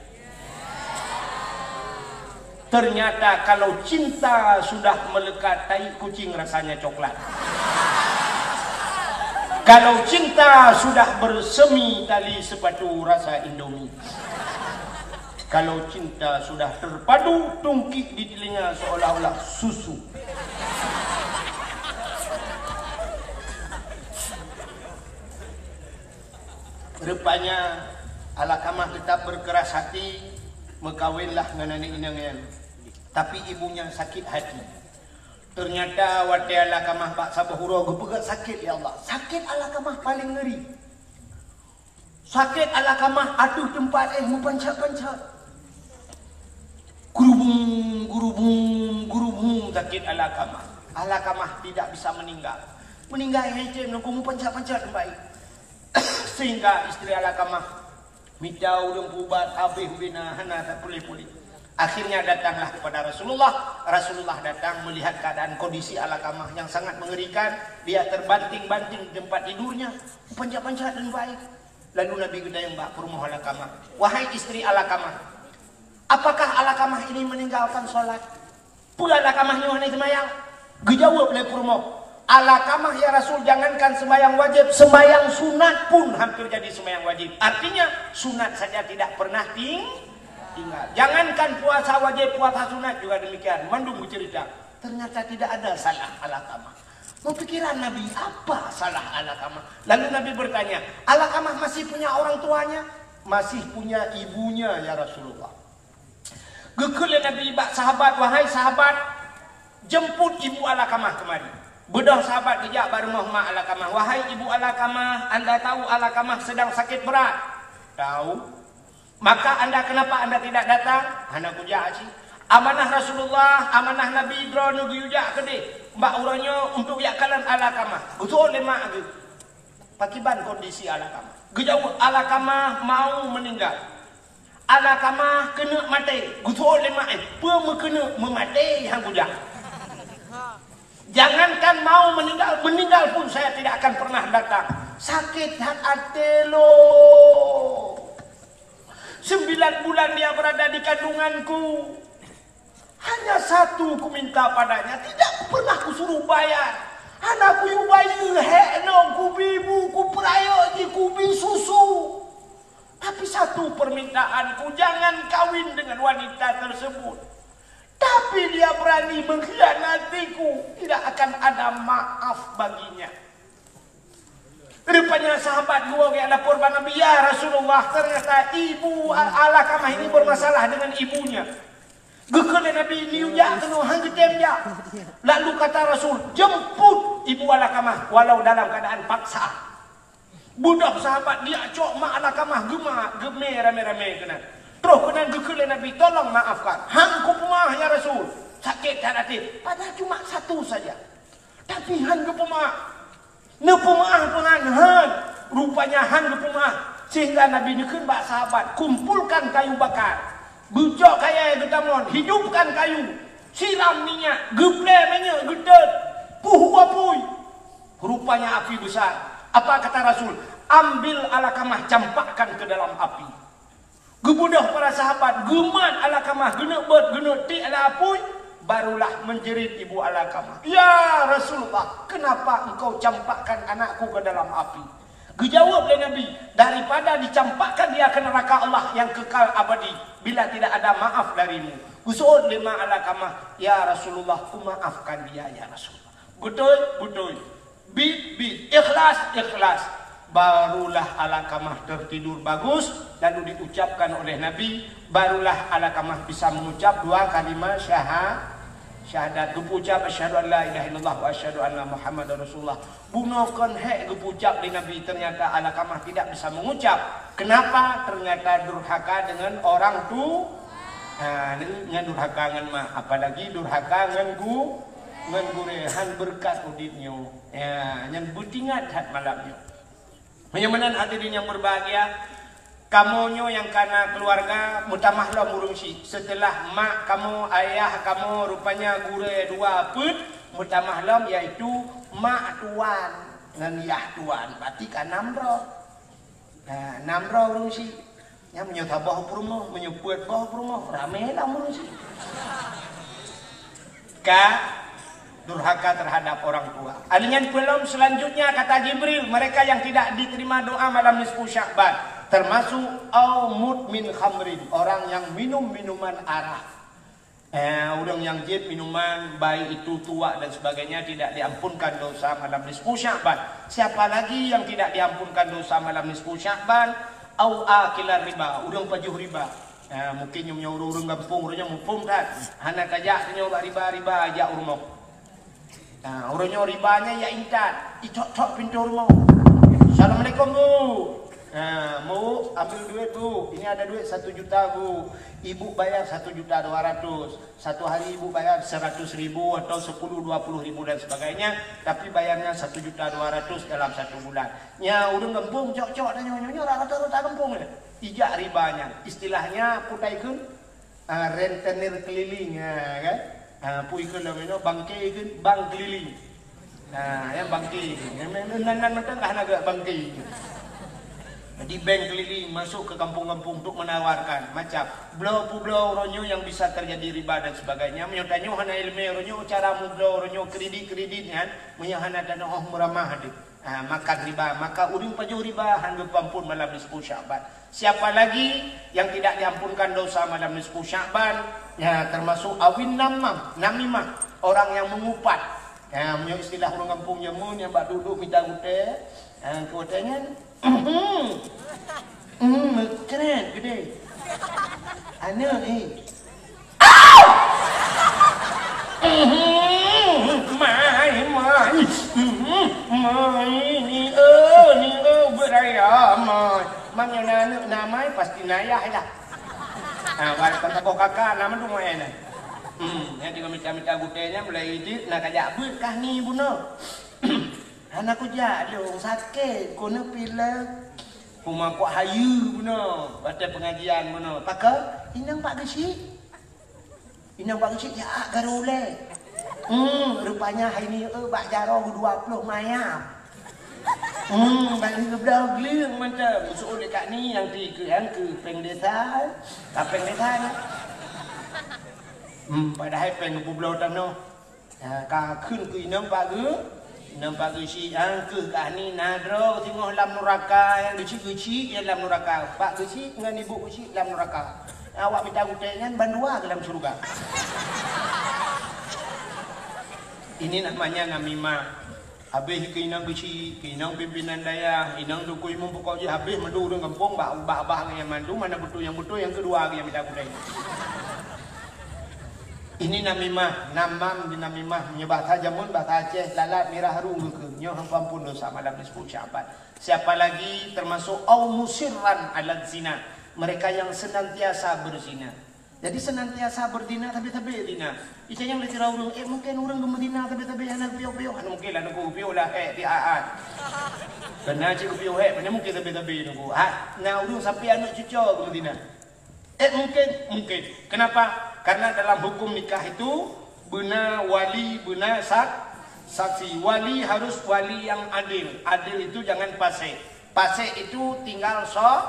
Ternyata kalau cinta sudah melekat, tai kucing rasanya coklat. Kalau cinta sudah bersemi tali sepatu rasa Indomie. Kalau cinta sudah terpadu, tungkik di telinga seolah-olah susu. Rupanya, Alakamah tetap berkeras hati, meukawinlah ngon aneuk inong nyan. Tapi ibunya sakit hati. Ternyata watèe Alakamah bak saboh uroe geupeugah sakét, ya Allah. Sakét Alakamah paléng ngeuri. Sakét Alakamah ateueh teumpat éh meupanchat-panchat. Gurubung, gurubung, gurubung sakét Alakamah. Alakamah tidak bisa meninggal. Meninggal hai tem nunggu meupanchat-panchat teumpat éh. Sehingga istri Alakamah mita ureueng peuubat, habéh ubena, hana tapuléh-puléh. Akhirnya datanglah kepada Rasulullah. Rasulullah datang melihat keadaan kondisi Alakamah yang sangat mengerikan. Dia terbanting-banting di tempat tidurnya, pancak-pancak dan baik. Lalu Nabi geutanyong bak peurumoh Alakamah, "Wahai istri Alakamah, apakah Alakamah ini meninggalkan sholat?" Peue Alakamah nyoe hana seumayang? Geujaweueb lé peurumoh, "Alakamah, ya Rasul, jangankan seumayang wajéb, seumayang sunat pun hampir jadi seumayang wajéb." Artinya, sunat saja tidak pernah ting-, tinggal. Jangankan puasa wajéb, puasa sunat juga demikian. Mandum geuceurita. Ternyata tidak ada salah Alakamah. Meupikiran Nabi, apa salah Alakamah? Lalu Nabi bertanya, "Alakamah masih punya orang tuanya?" "Masih punya ibunya, ya Rasulullah." Geukheun lé Nabi bak sahabat, "Wahai sahabat, jemput ibu Alakamah kemari." Beudôh sahabat geujak bak rumoh ma Alakamah. "Wahai ibu Alakamah, anda tahu Alakamah sedang sakit berat?" "Tahu." "Maka anda, kenapa anda tidak datang?" "Hana kujak cit. Amanah Rasulullah, amanah Nabi droeneuh geuyue jak keudeh bak uroe nyoe untuk jak kalon Alakamah." Geuseuôt lé ma geuh, "Pakiban kondisi Alakamah?" Geujaweueb, "Alakamah mau meninggal." "Alakamah keuneuk maté." Geuseuôt lé ma, "Eh, peue meukeuneuk, meumaté nyang kujak. Jangankan mau meninggal, meninggal pun saya tidak akan pernah datang. Sakét that até lôn. Sembilan bulan dia berada di kandunganku. Hanya satu kuminta padanya, tidak pernah kusuruh bayar. Hana kuyue bayeue hék lôn, kubi bu, kupeurayeuk jih, kubi susu. Tapi satu permintaanku, jangan kawin dengan wanita tersebut. Tapi dia berani mengkhianatiku, tidak akan ada maaf baginya." Rupanya sahabat geuwoe geulapor bak Nabi, "Ya Rasulullah, ternyata ibu Alakamah ini bermasalah dengan ibunya." Geukheun lé Nabi, "Neujak keunoe, han geutem jak." Lalu kata Rasul, "Jemput ibu Alakamah walau dalam keadaan paksa." Beudôh sahabat geujak cok ma Alakamah, geuma, geumè ramé-ramé keunan. Troh keunan geukheun lé Nabi, "Tolong maafkan." "Han kupeumaaf, ya Rasul. Sakét that até. Padahal cuma satu saja." Tapi han geupeumaaf. Neupeumaaf pun han, han. Rupanya han geupeumaaf. Sehingga Nabi neukheun bak sahabat, "Kumpulkan kayu bakar. Beucok kayèe geutamon, hidupkan kayu. Siram minyak, geuplè minyeuk, geutot. Puh u apui." Rupanya api besar. Apa kata Rasul? "Ambil Alakamah, campakkan ke dalam api." Geubeudôh para sahabat, geumat Alakamah, geuneuk beuet, geuneuk tiek lam apui, barulah menjerit ibu Alakamah, "Ya Rasulullah, kenapa engkau campakkan anakku ke dalam api?" Geujaweueb lé Nabi, "Daripada dicampakkan dia ke neraka Allah yang kekal abadi, bila tidak ada maaf darimu." Geuseuôt lé ma Alakamah, "Ya Rasulullah, kumaafkan dia, ya Rasulullah." Beutôi, beutôi. Bit, bit. Ikhlas, ikhlas. Barulah Alakamah tertidur bagus, lalu diucapkan oleh Nabi, barulah Alakamah bisa mengucap dua kalimah syaha-, Syahadat, geupeucap, "Asyhadu an la ilaha illallah wa asyhadu anna Muhammadar Rasulullah." Bunoe kon hék geupeucap lé Nabi, ternyata Alqamah tidak bisa mengucap. Kenapa? Ternyata durhaka dengan orang tu-, ha, nyan durhaka ngon mak, apalagi durhaka ngon gu-, ngon gurée, han beureukat udeb nyoe. Ya, nyan beutingat that malam nyoe. Meunyoe meunan hadirin yang berbahagia, kamoe nyoe nyang kana keuluwarga meutamah lom ureuëng syiek. Seuteulah mak kamoe, ayah kamoe rupanya gurée dua peuet, meutamah lom, yaitu mak tuan ngon yah tuan. Berarti ka nam droe. Nah, nam droe ureuëng syiek. Nyan meunyoe saboh peurumoh, meunyoe peuet boh peurumoh, ramé lom ureuëng syiek. Ka durhaka terhadap orang tua. Alingkan peulom selanjutnya kata Jibril, mereka yang tidak diterima doa malam nisfu Sya'ban, termasuk au mudmin khamrin, orang yang minum minuman arak. Eh, ureuëng nyang jeuet minuman, baik itu tuak dan sebagainya, tidak diampunkan dosa malam nisfu Sya'ban. Siapa lagi yang tidak diampunkan dosa malam nisfu Sya'ban? Au akilar riba, ureuëng pajoh riba. Eh, mungkin nyoe ureuëng-ureuëng gampông, ureuëng nyoe muphom that. Hana tajak tanyoe bak riba-riba, jak u rumoh. Nah, uroe nyoe riba nyan jak intat, icok-cok pintoe rumoh. "Assalamualaikum, Bu." Nah, "Bu, ambil duit, Bu. Ini ada duit satu juta, Bu. Ibu bayar satu juta dua ratus. Satu hari Ibu bayar seratus ribu atau sepuluh, dua puluh ribu dan sebagainya, tapi bayarnya satu juta dua ratus dalam satu bulan." Nyan ureuëng gampông cok-cok tanyoe, nyoe rata-rata gampông nyan. Ijak riba nyan. Istilahnya, peue ta kheun? Ah, rentenir keliling, ah, kan? Ah, peue kheun lom inoe, bangke kheun, bank keliling. Ah, nyang bangke kheun. Nyang nan, nan mantong ka hana gerak bangke kheun. Jadi, bank keliling masuk ke kampung-kampung untuk menawarkan macam bloe peubloe uroe nyoe yang bisa terjadi riba dan sebagainya. Meunyoe tanyoe hana iéleumé uroe nyoe, cara meubloe uroe nyoe, kredit-kredit nyan, meunyoe hana tanyoe meuramah deuh. Ha, makan riba, maka ureuëng pajoh riba han geupeuampon malam nisfu Sya'ban. Siapa lagi yang tidak diampunkan dosa malam nisfu Sya'ban? Ya, termasuk awin namam, namimah, orang yang mengupat. Ya, meunyoe istilah ureuëng gampông jameun nyang bak duek-duek mita gutée, ha, gutée nyan, hmm, meukrét geude. Aneuk, eh. Mai, mai. Mai, ni, eh, ni, eh, beuraya, mai. Mam nyoe na aneuk na mai, pasti na ayah dah. Ha, walaupun saboh kakak, na mandum ayah na. Hmm, nyan tinggai mita-mita gutée nyan, mulai jeuet na kajak beuet kah ni bunoe. Hana kujak lôn, sakét, keuneuk pilek. Huma kok hayeue bunoe, watée pengajian bunoe. Pakon? Inong bak geuchik. Inong bak geuchik jak garo lé. Hmm, rupanya hai ni, eh, bak jaroe dua ploh mayam. Hmm, bak ni geubloe gleueng mantong. Seuôt lé kak ni nyang ti keu, nyang keu péng desa, eh. Ka péng desa nyan. Hmm, padahai péng geupubloe tanoh. Ha, ka kheun keu inong bak geu-, inong bak geuchik, ha, keuh kah ni na droe singoh lam nuraka, nyang geuchik-geuchik nyang lam nuraka. Bak geuchik ngon ibu geuchik lam nuraka. Awak mita gutée nyan bandua keu lam syeuruga. Ini namanya namimah. Habéh keu inong geuchik, keu inong pimpinan dayah, inong dukui meupukoe jih habéh mandum ureuëng gampông bak, bak, bak nyang mandum, hana beutôi nyang beutôi, nyang keudua nyang mita gutée. Ini namimah, namam di namimah, meunyoe bahasa jameun, bahasa Aceh, lalat mirah haru geukheun. Nyoe han peuampon dosa malam nisfu Sya'ban. Siapa lagi termasuk au musirran ala zina, mereka yang senantiasa berzina. Jadi senantiasa berzina, tapi-tapi zina. Ita nyang leuti ureuëng, eh, mungkin ureuëng geumeuzina, tapi-tapi hana piôh-piôh, hana mungkin lah nunggu piôh lah, eh, di aat. Kena cik piôh, eh, mana mungkin tapi-tapi nunggu. Ha, na ureuëng sampai aneuk cuco geumeuzina. Eh, mungkin, mungkin. Kenapa? Karena dalam hukum nikah itu beuna wali, beuna sak-, saksi. Wali harus wali yang adil. Adil itu jangan fasik. Fasik itu tinggal so-,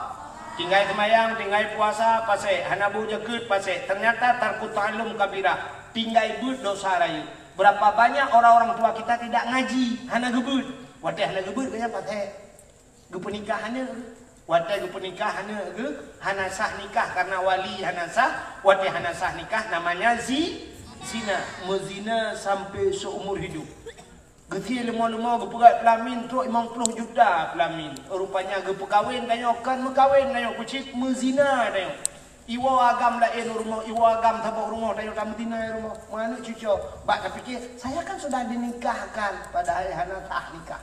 tinggai seumayang, tinggai puasa, fasik. Hana boh jakeuet, fasik. Ternyata tarku ta'allum kabirah. Tinggai beuet dosa rayeuk. Berapa banyak orang-orang tua kita tidak ngaji, hana geubeuet. Watée hana geubeuet, geuhnyan fasik. Geupeunikah aneuk geuh. Watée geupeunikah aneuk geuh, hana sah nikah karena wali hana sah. Watée hana sah nikah namanya zi-, zina. Meuzina sampai seumur hidup. Geusie leumo-leumo geupeugét peulamin trok limong ploh juta peulamin. Rupanya geupeukawen tanyoe, kon meukawen tanyoe, kucit meuzina tanyoe. Iwoe agam laén u rumoh, iwoe agam saboh rumoh, tanyoe tameuzina u rumoh. Meuaneuk cucoe, bak tapike, "Saya kan sudah dinikahkan," padahai hana sah nikah.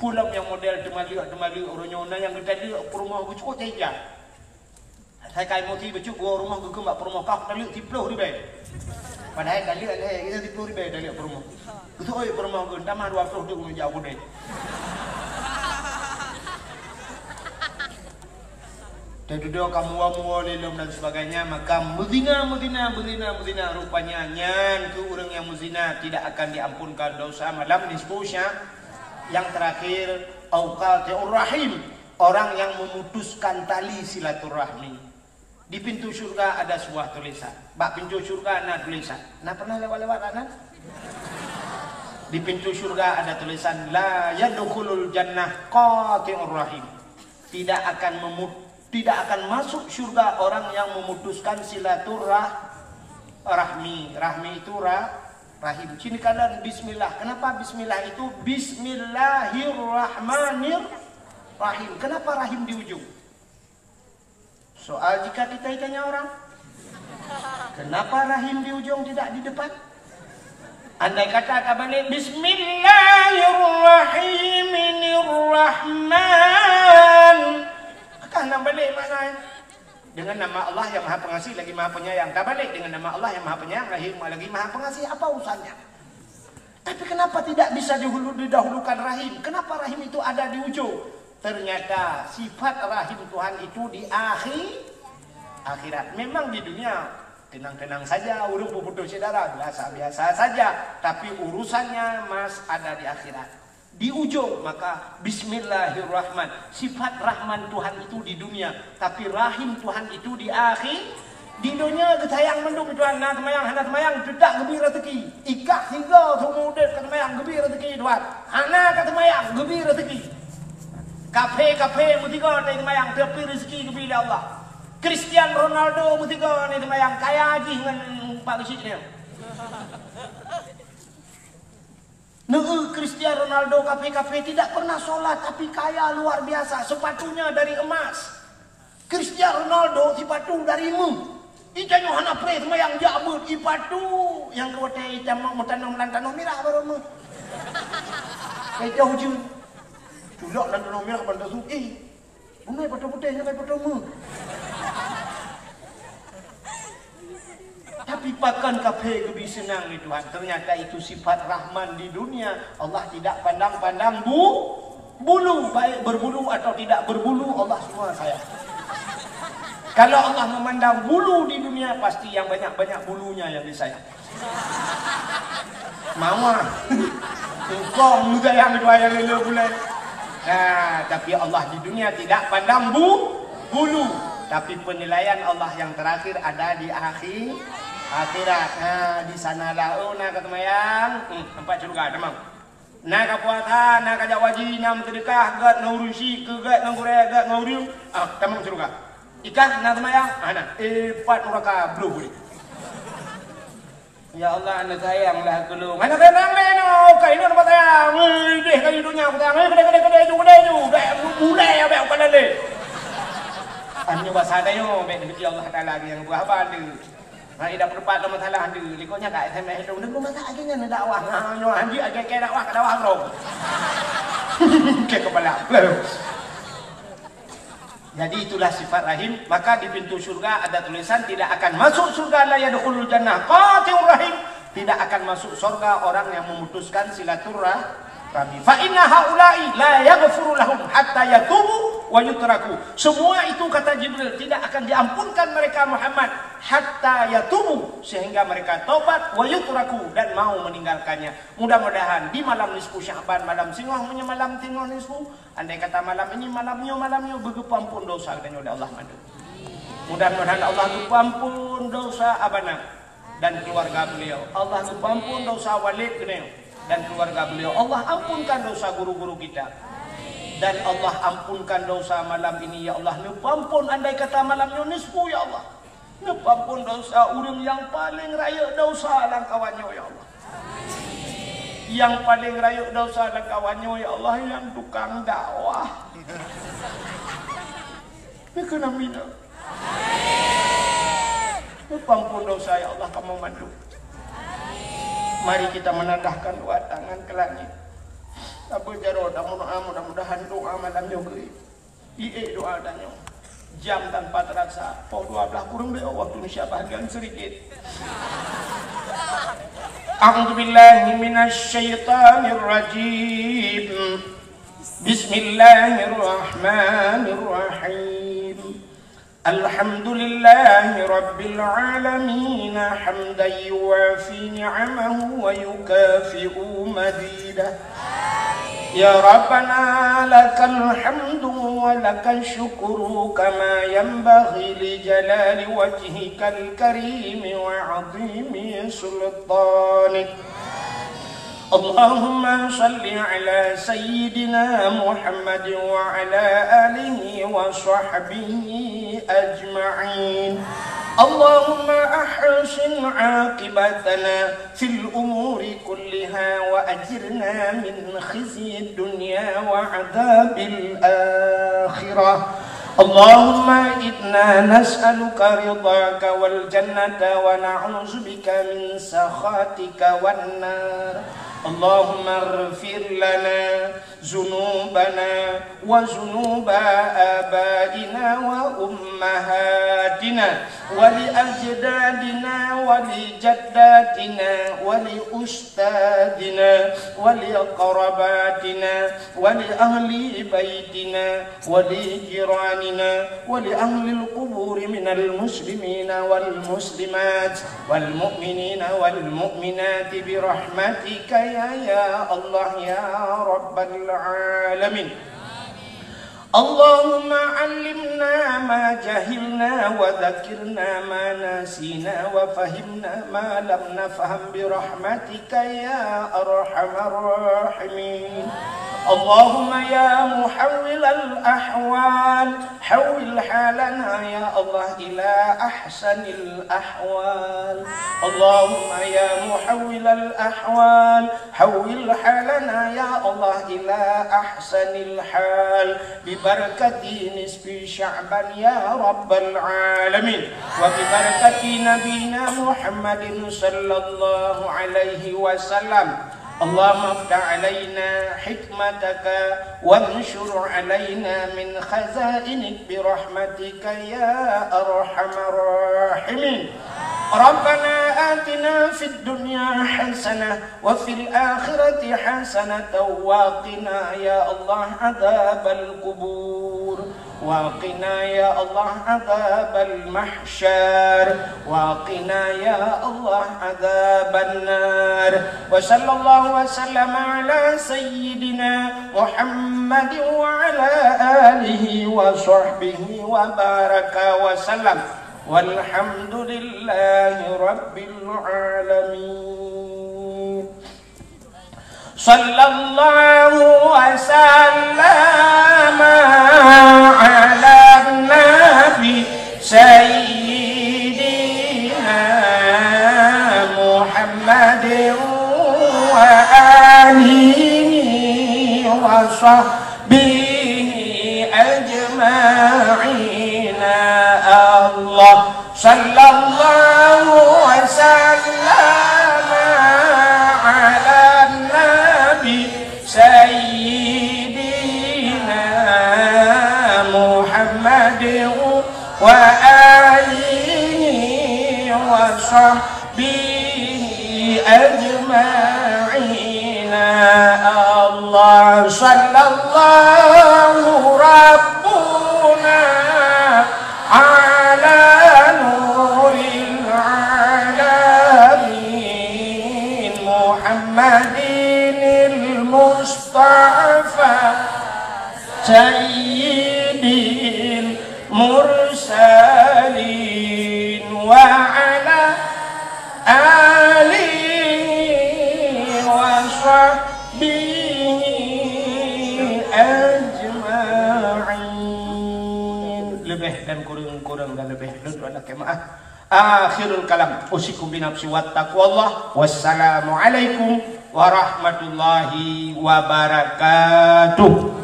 Peue lom nyang model teumaleuek-teumaleuek uroe nyoe, na nyang geutaleuek peurumoh geucukot jai-jai. Sai ka emosi bacut, geuwoe rumoh geukheun bak peurumoh, "Kah taleuek siploh ribèe." Padahai taleuek lhèe, geutanyoe siploh ribèe taleuek peurumoh. Geuseuôt peurumoh geukheun, "Tamah dua ploh teuk ulôn jak u keudè." Teududoe ka muwoe-muwoe lé lom dan sebagainya, maka meuzina, meuzina, meuzina, meuzina. Rupanya nyan keu ureueng nyang meuzina tidak akan diampunkan dosa malam nisfu Sya-, yang terakhir, au qati'ur rahim, orang yang memutuskan tali silaturahmi. Di pintu syurga ada sebuah tulisan. Bak pintu syurga na tulisan. Na pernah lewat-lewat kat nan? Di pintu syurga ada tulisan, "La yadkhulul jannah qati'ur rahim." Tidak akan memut-, tidak akan masuk syurga orang yang memutuskan silaturah-, rahmi. Rahmi itu ra-, rahim. Sini kalian bismillah. Kenapa bismillah itu bismillahirrahmanirrahim? Kenapa rahim di ujung? Soal jika kita ditanya orang, "Kenapa rahim di ujung tidak di depan?" Andai kata tabalek, "Bismillahirrahmanirrahim." Maka hana balek makna. Dengan nama Allah yang Maha Pengasih lagi Maha Penyayang. Tabalek dengan nama Allah yang Maha Penyayang lagi, lagi Maha Pengasih. Apa urusannya? Tapi kenapa tidak bisa dihulu-, didahulukan rahim? Kenapa rahim itu ada di ujung? Ternyata sifat rahim Tuhan itu di akhi-, akhirat. Memang di dunia tenang-tenang saja, ureueng peuputoh syedara biasa-biasa saja. Tapi urusannya mas ada di akhirat. Di ujung, maka bismillahirrahman. Sifat rahman Tuhan itu di dunia, tapi rahim Tuhan itu di akhi-, di dunia geusayang mandum Tuhan, na seumayang, hana seumayang, teutab geubri raseuki. Ikah sigoe seumeu udeb ka seumayang, geubri raseuki Tuhan. Hana ka seumayang, geubri raseuki. Kaphé-kaphé meusigoe na seumayang, tapi raseuki geubri lé Allah. Cristiano Ronaldo meusigoe na seumayang, kaya jih ngon pak geusyik nyan. Neu, Cristiano Ronaldo, kaphé-kaphé tidak pernah sholat, tapi kaya luar biasa, sepatunya dari emas. Cristiano Ronaldo sipatu dari meuh. Itanyoe hana preh seumayang jak beuet, ipatu nyang keu watèe itamong meutanong lam tanoh mirah barô meuh. Keu jauh jeuet. Tulak lam tanoh mirah ban tasuk, eh, bunoe ipatu putéh nyoe ka ipatu meuh. Tapi pakon kaphé geubri seunang lé Tuhan? Ternyata itu sifat Rahman di dunia. Allah tidak pandang-pandang bu-, bulu, baik berbulu atau tidak berbulu, Allah semua sayang. Kalau Allah memandang bulu di dunia, pasti yang banyak-banyak bulunya yang disayang. Mawah. Engkau muda yang kedua yang lele bulan. Nah, tapi Allah di dunia tidak pandang bu-, bulu. Tapi penilaian Allah yang terakhir ada di akhi-, akhirat. Nah, di sanalah. Oh, na ka seumayang. Hmm, nampak syurga, tamong. Na ka puasa, na ka jak haji, na meuseudeukah, gèt ngon ureueng syik, keu gèt ngon gurèe, gèt ngon ureueng. Ah, tamong syurga. Ikah na seumayang? Ah, na. Eh, pat nuraka, bloh. Ya Allah, aneuk sayang lah keu lôn. Aneuk sayang lé nyoe, ka inong teumpat sayang. Wih, deh kali donya ku sayang. Eh, keudè, keudè, keudè ju, keudè ju. Deh, bu-, bulèe abéh u keulalé. Nyoe basa tanyoe, bèk neupuji Allah Taala nyang buah haba deuh. Ha, ida peurupat lom masalah deuh. Likot nyan ka S M S dong. Deuh masa lagèe nyan dakwah. Ha, nyoe hanjeuet lagèe keu dakwah, ka dakwah droe. Keu kepala. Jadi itulah sifat rahim. Maka di pintu syurga ada tulisan, "Tidak akan masuk syurga, la yadkhulul jannah qati'ur rahim." Tidak akan masuk surga orang yang memutuskan silaturahmi. "Fa inna haula'i la yaghfiru lahum hatta yatubu wa yutraku." Semua itu, kata Jibril, tidak akan diampunkan mereka, Muhammad, hatta yatubu, sehingga mereka tobat, wa yutraku, dan mau meninggalkannya. Mudah-mudahan di malam nisfu Sya'ban, malam singoh, meunyoe malam singoh nisfu, andai kata malam ini, malam nyoe, malam nyoe, beugeupeuampon dosa geutanyoe lé Allah mandum. Mudah-mudahan Allah geupeuampon dosa abana dan keluarga beliau. Allah geupeuampon dosa Walid geutanyoe dan keluarga beliau. Allah ampunkan dosa guru-guru kita. Dan Allah ampunkan dosa malam ini, ya Allah. Neupeuampon andai kata malam nyoe nisfu, ya Allah. Neupeuampon dosa ureueng nyang paleng rayeuk dosa lam kawan nyoe, ya Allah. Nyang paleng rayeuk dosa lam kawan nyoe, ya Allah, nyang tukang dakwah. Neukheun amin. Ampôn dosa, ya Allah, kamoe mandum. Mari kita menadahkan dua tangan ke langit. Sabe jaroe, dan mudah-, mudah-mudahan doa malam nyoe geuh. Ié doa tanyoe. Jam tanpa terasa, poh dua belas kurang beu waktu Indonesia bahagian sedikit. A'udzubillahi minasyaitonirrajim. Bismillahirrahmanirrahim. Alhamdulillahi rabbil alamin, hamdan yuwafi ni'amahu wa yukafi'u mazidah. Ya Rabbana, lakal hamdu wa lakal syukru, kama yanbaghi li jalali wajhikal karimi wa azimi sultanik. Allahumma shalli ala sayyidina Muhammadin wa ala alihi wa sahbihi ajma'in. Allahumma ahsin aqibatana fil umuri kulliha wa ajirna min khizyid dunya wa adzabil akhirah. Allahumma inna nas'aluka ridhaka wal jannata wa na'udzubika min sakhatika wan nar. Allahumma ighfir lana dzunubana wa dzunuba abaina wa ummahatina wa li ajdadina wa li jaddatina wa li ustadzina wa li qarabatina wa li ahli baitina wa li jiranina wa li ahlil quburi minal muslimina wal muslimat wal mu'minina wal mu'minati bi rahmatika ya, ya Allah, ya Rabbal alamin. Allahumma 'allimna ma jahilna wa dzakkirna ma nasina wa fahimna ma lam nafham bi rahmatika ya arhamar rahimin. Allahumma ya muhawwilal ahwal, hawwil halana ya Allah ila ahsanil ahwal. Allahumma ya muhawwilal ahwal, hawwil halana ya Allah ila ahsanil hal. Bi barakati nisfi Sya'ban ya Rabbal alamin. Wa bi barakati nabiyina Muhammadin sallallahu alaihi wasallam. Allahumma iftah alaina hikmataka wansyur alaina min khazainik bi rahmatika ya arhamar rahimin. Rabbana atina fid dunya hasanah wa fil akhirati hasanatan wa qina ya Allah adzabal qubur. Wa qina ya Allah adzabal mahsyar. Wa qina ya Allah adzaban nar. Wa sallallahu wa sallama ala sayyidina Muhammadin wa ala alihi wa sahbihi wa baraka wa sallam. Walhamdulillahi rabbil alamin. Sallallahu wa sallama ala nabi sayyidina Muhammadin wa alihi wa sahbihi ajma'in. Allah. Sallallahu wa sallama ala nabi sayyidina Muhammadin wa alihi wa sahbihi ajma'in. Allah. Sallallahu rabbuna ala nuril alamin Muhammadinil Mustafa sayyidil mursalin wa ala alihi wa sahbihi ajma'in. Leubeh dan kureueng, kureueng dan leubeh, lôn tuan lakèe meu'ah. Akhirul kalam, usikum binafsi wattaqwallah. Wassalamualaikum warahmatullahi wabarakatuh.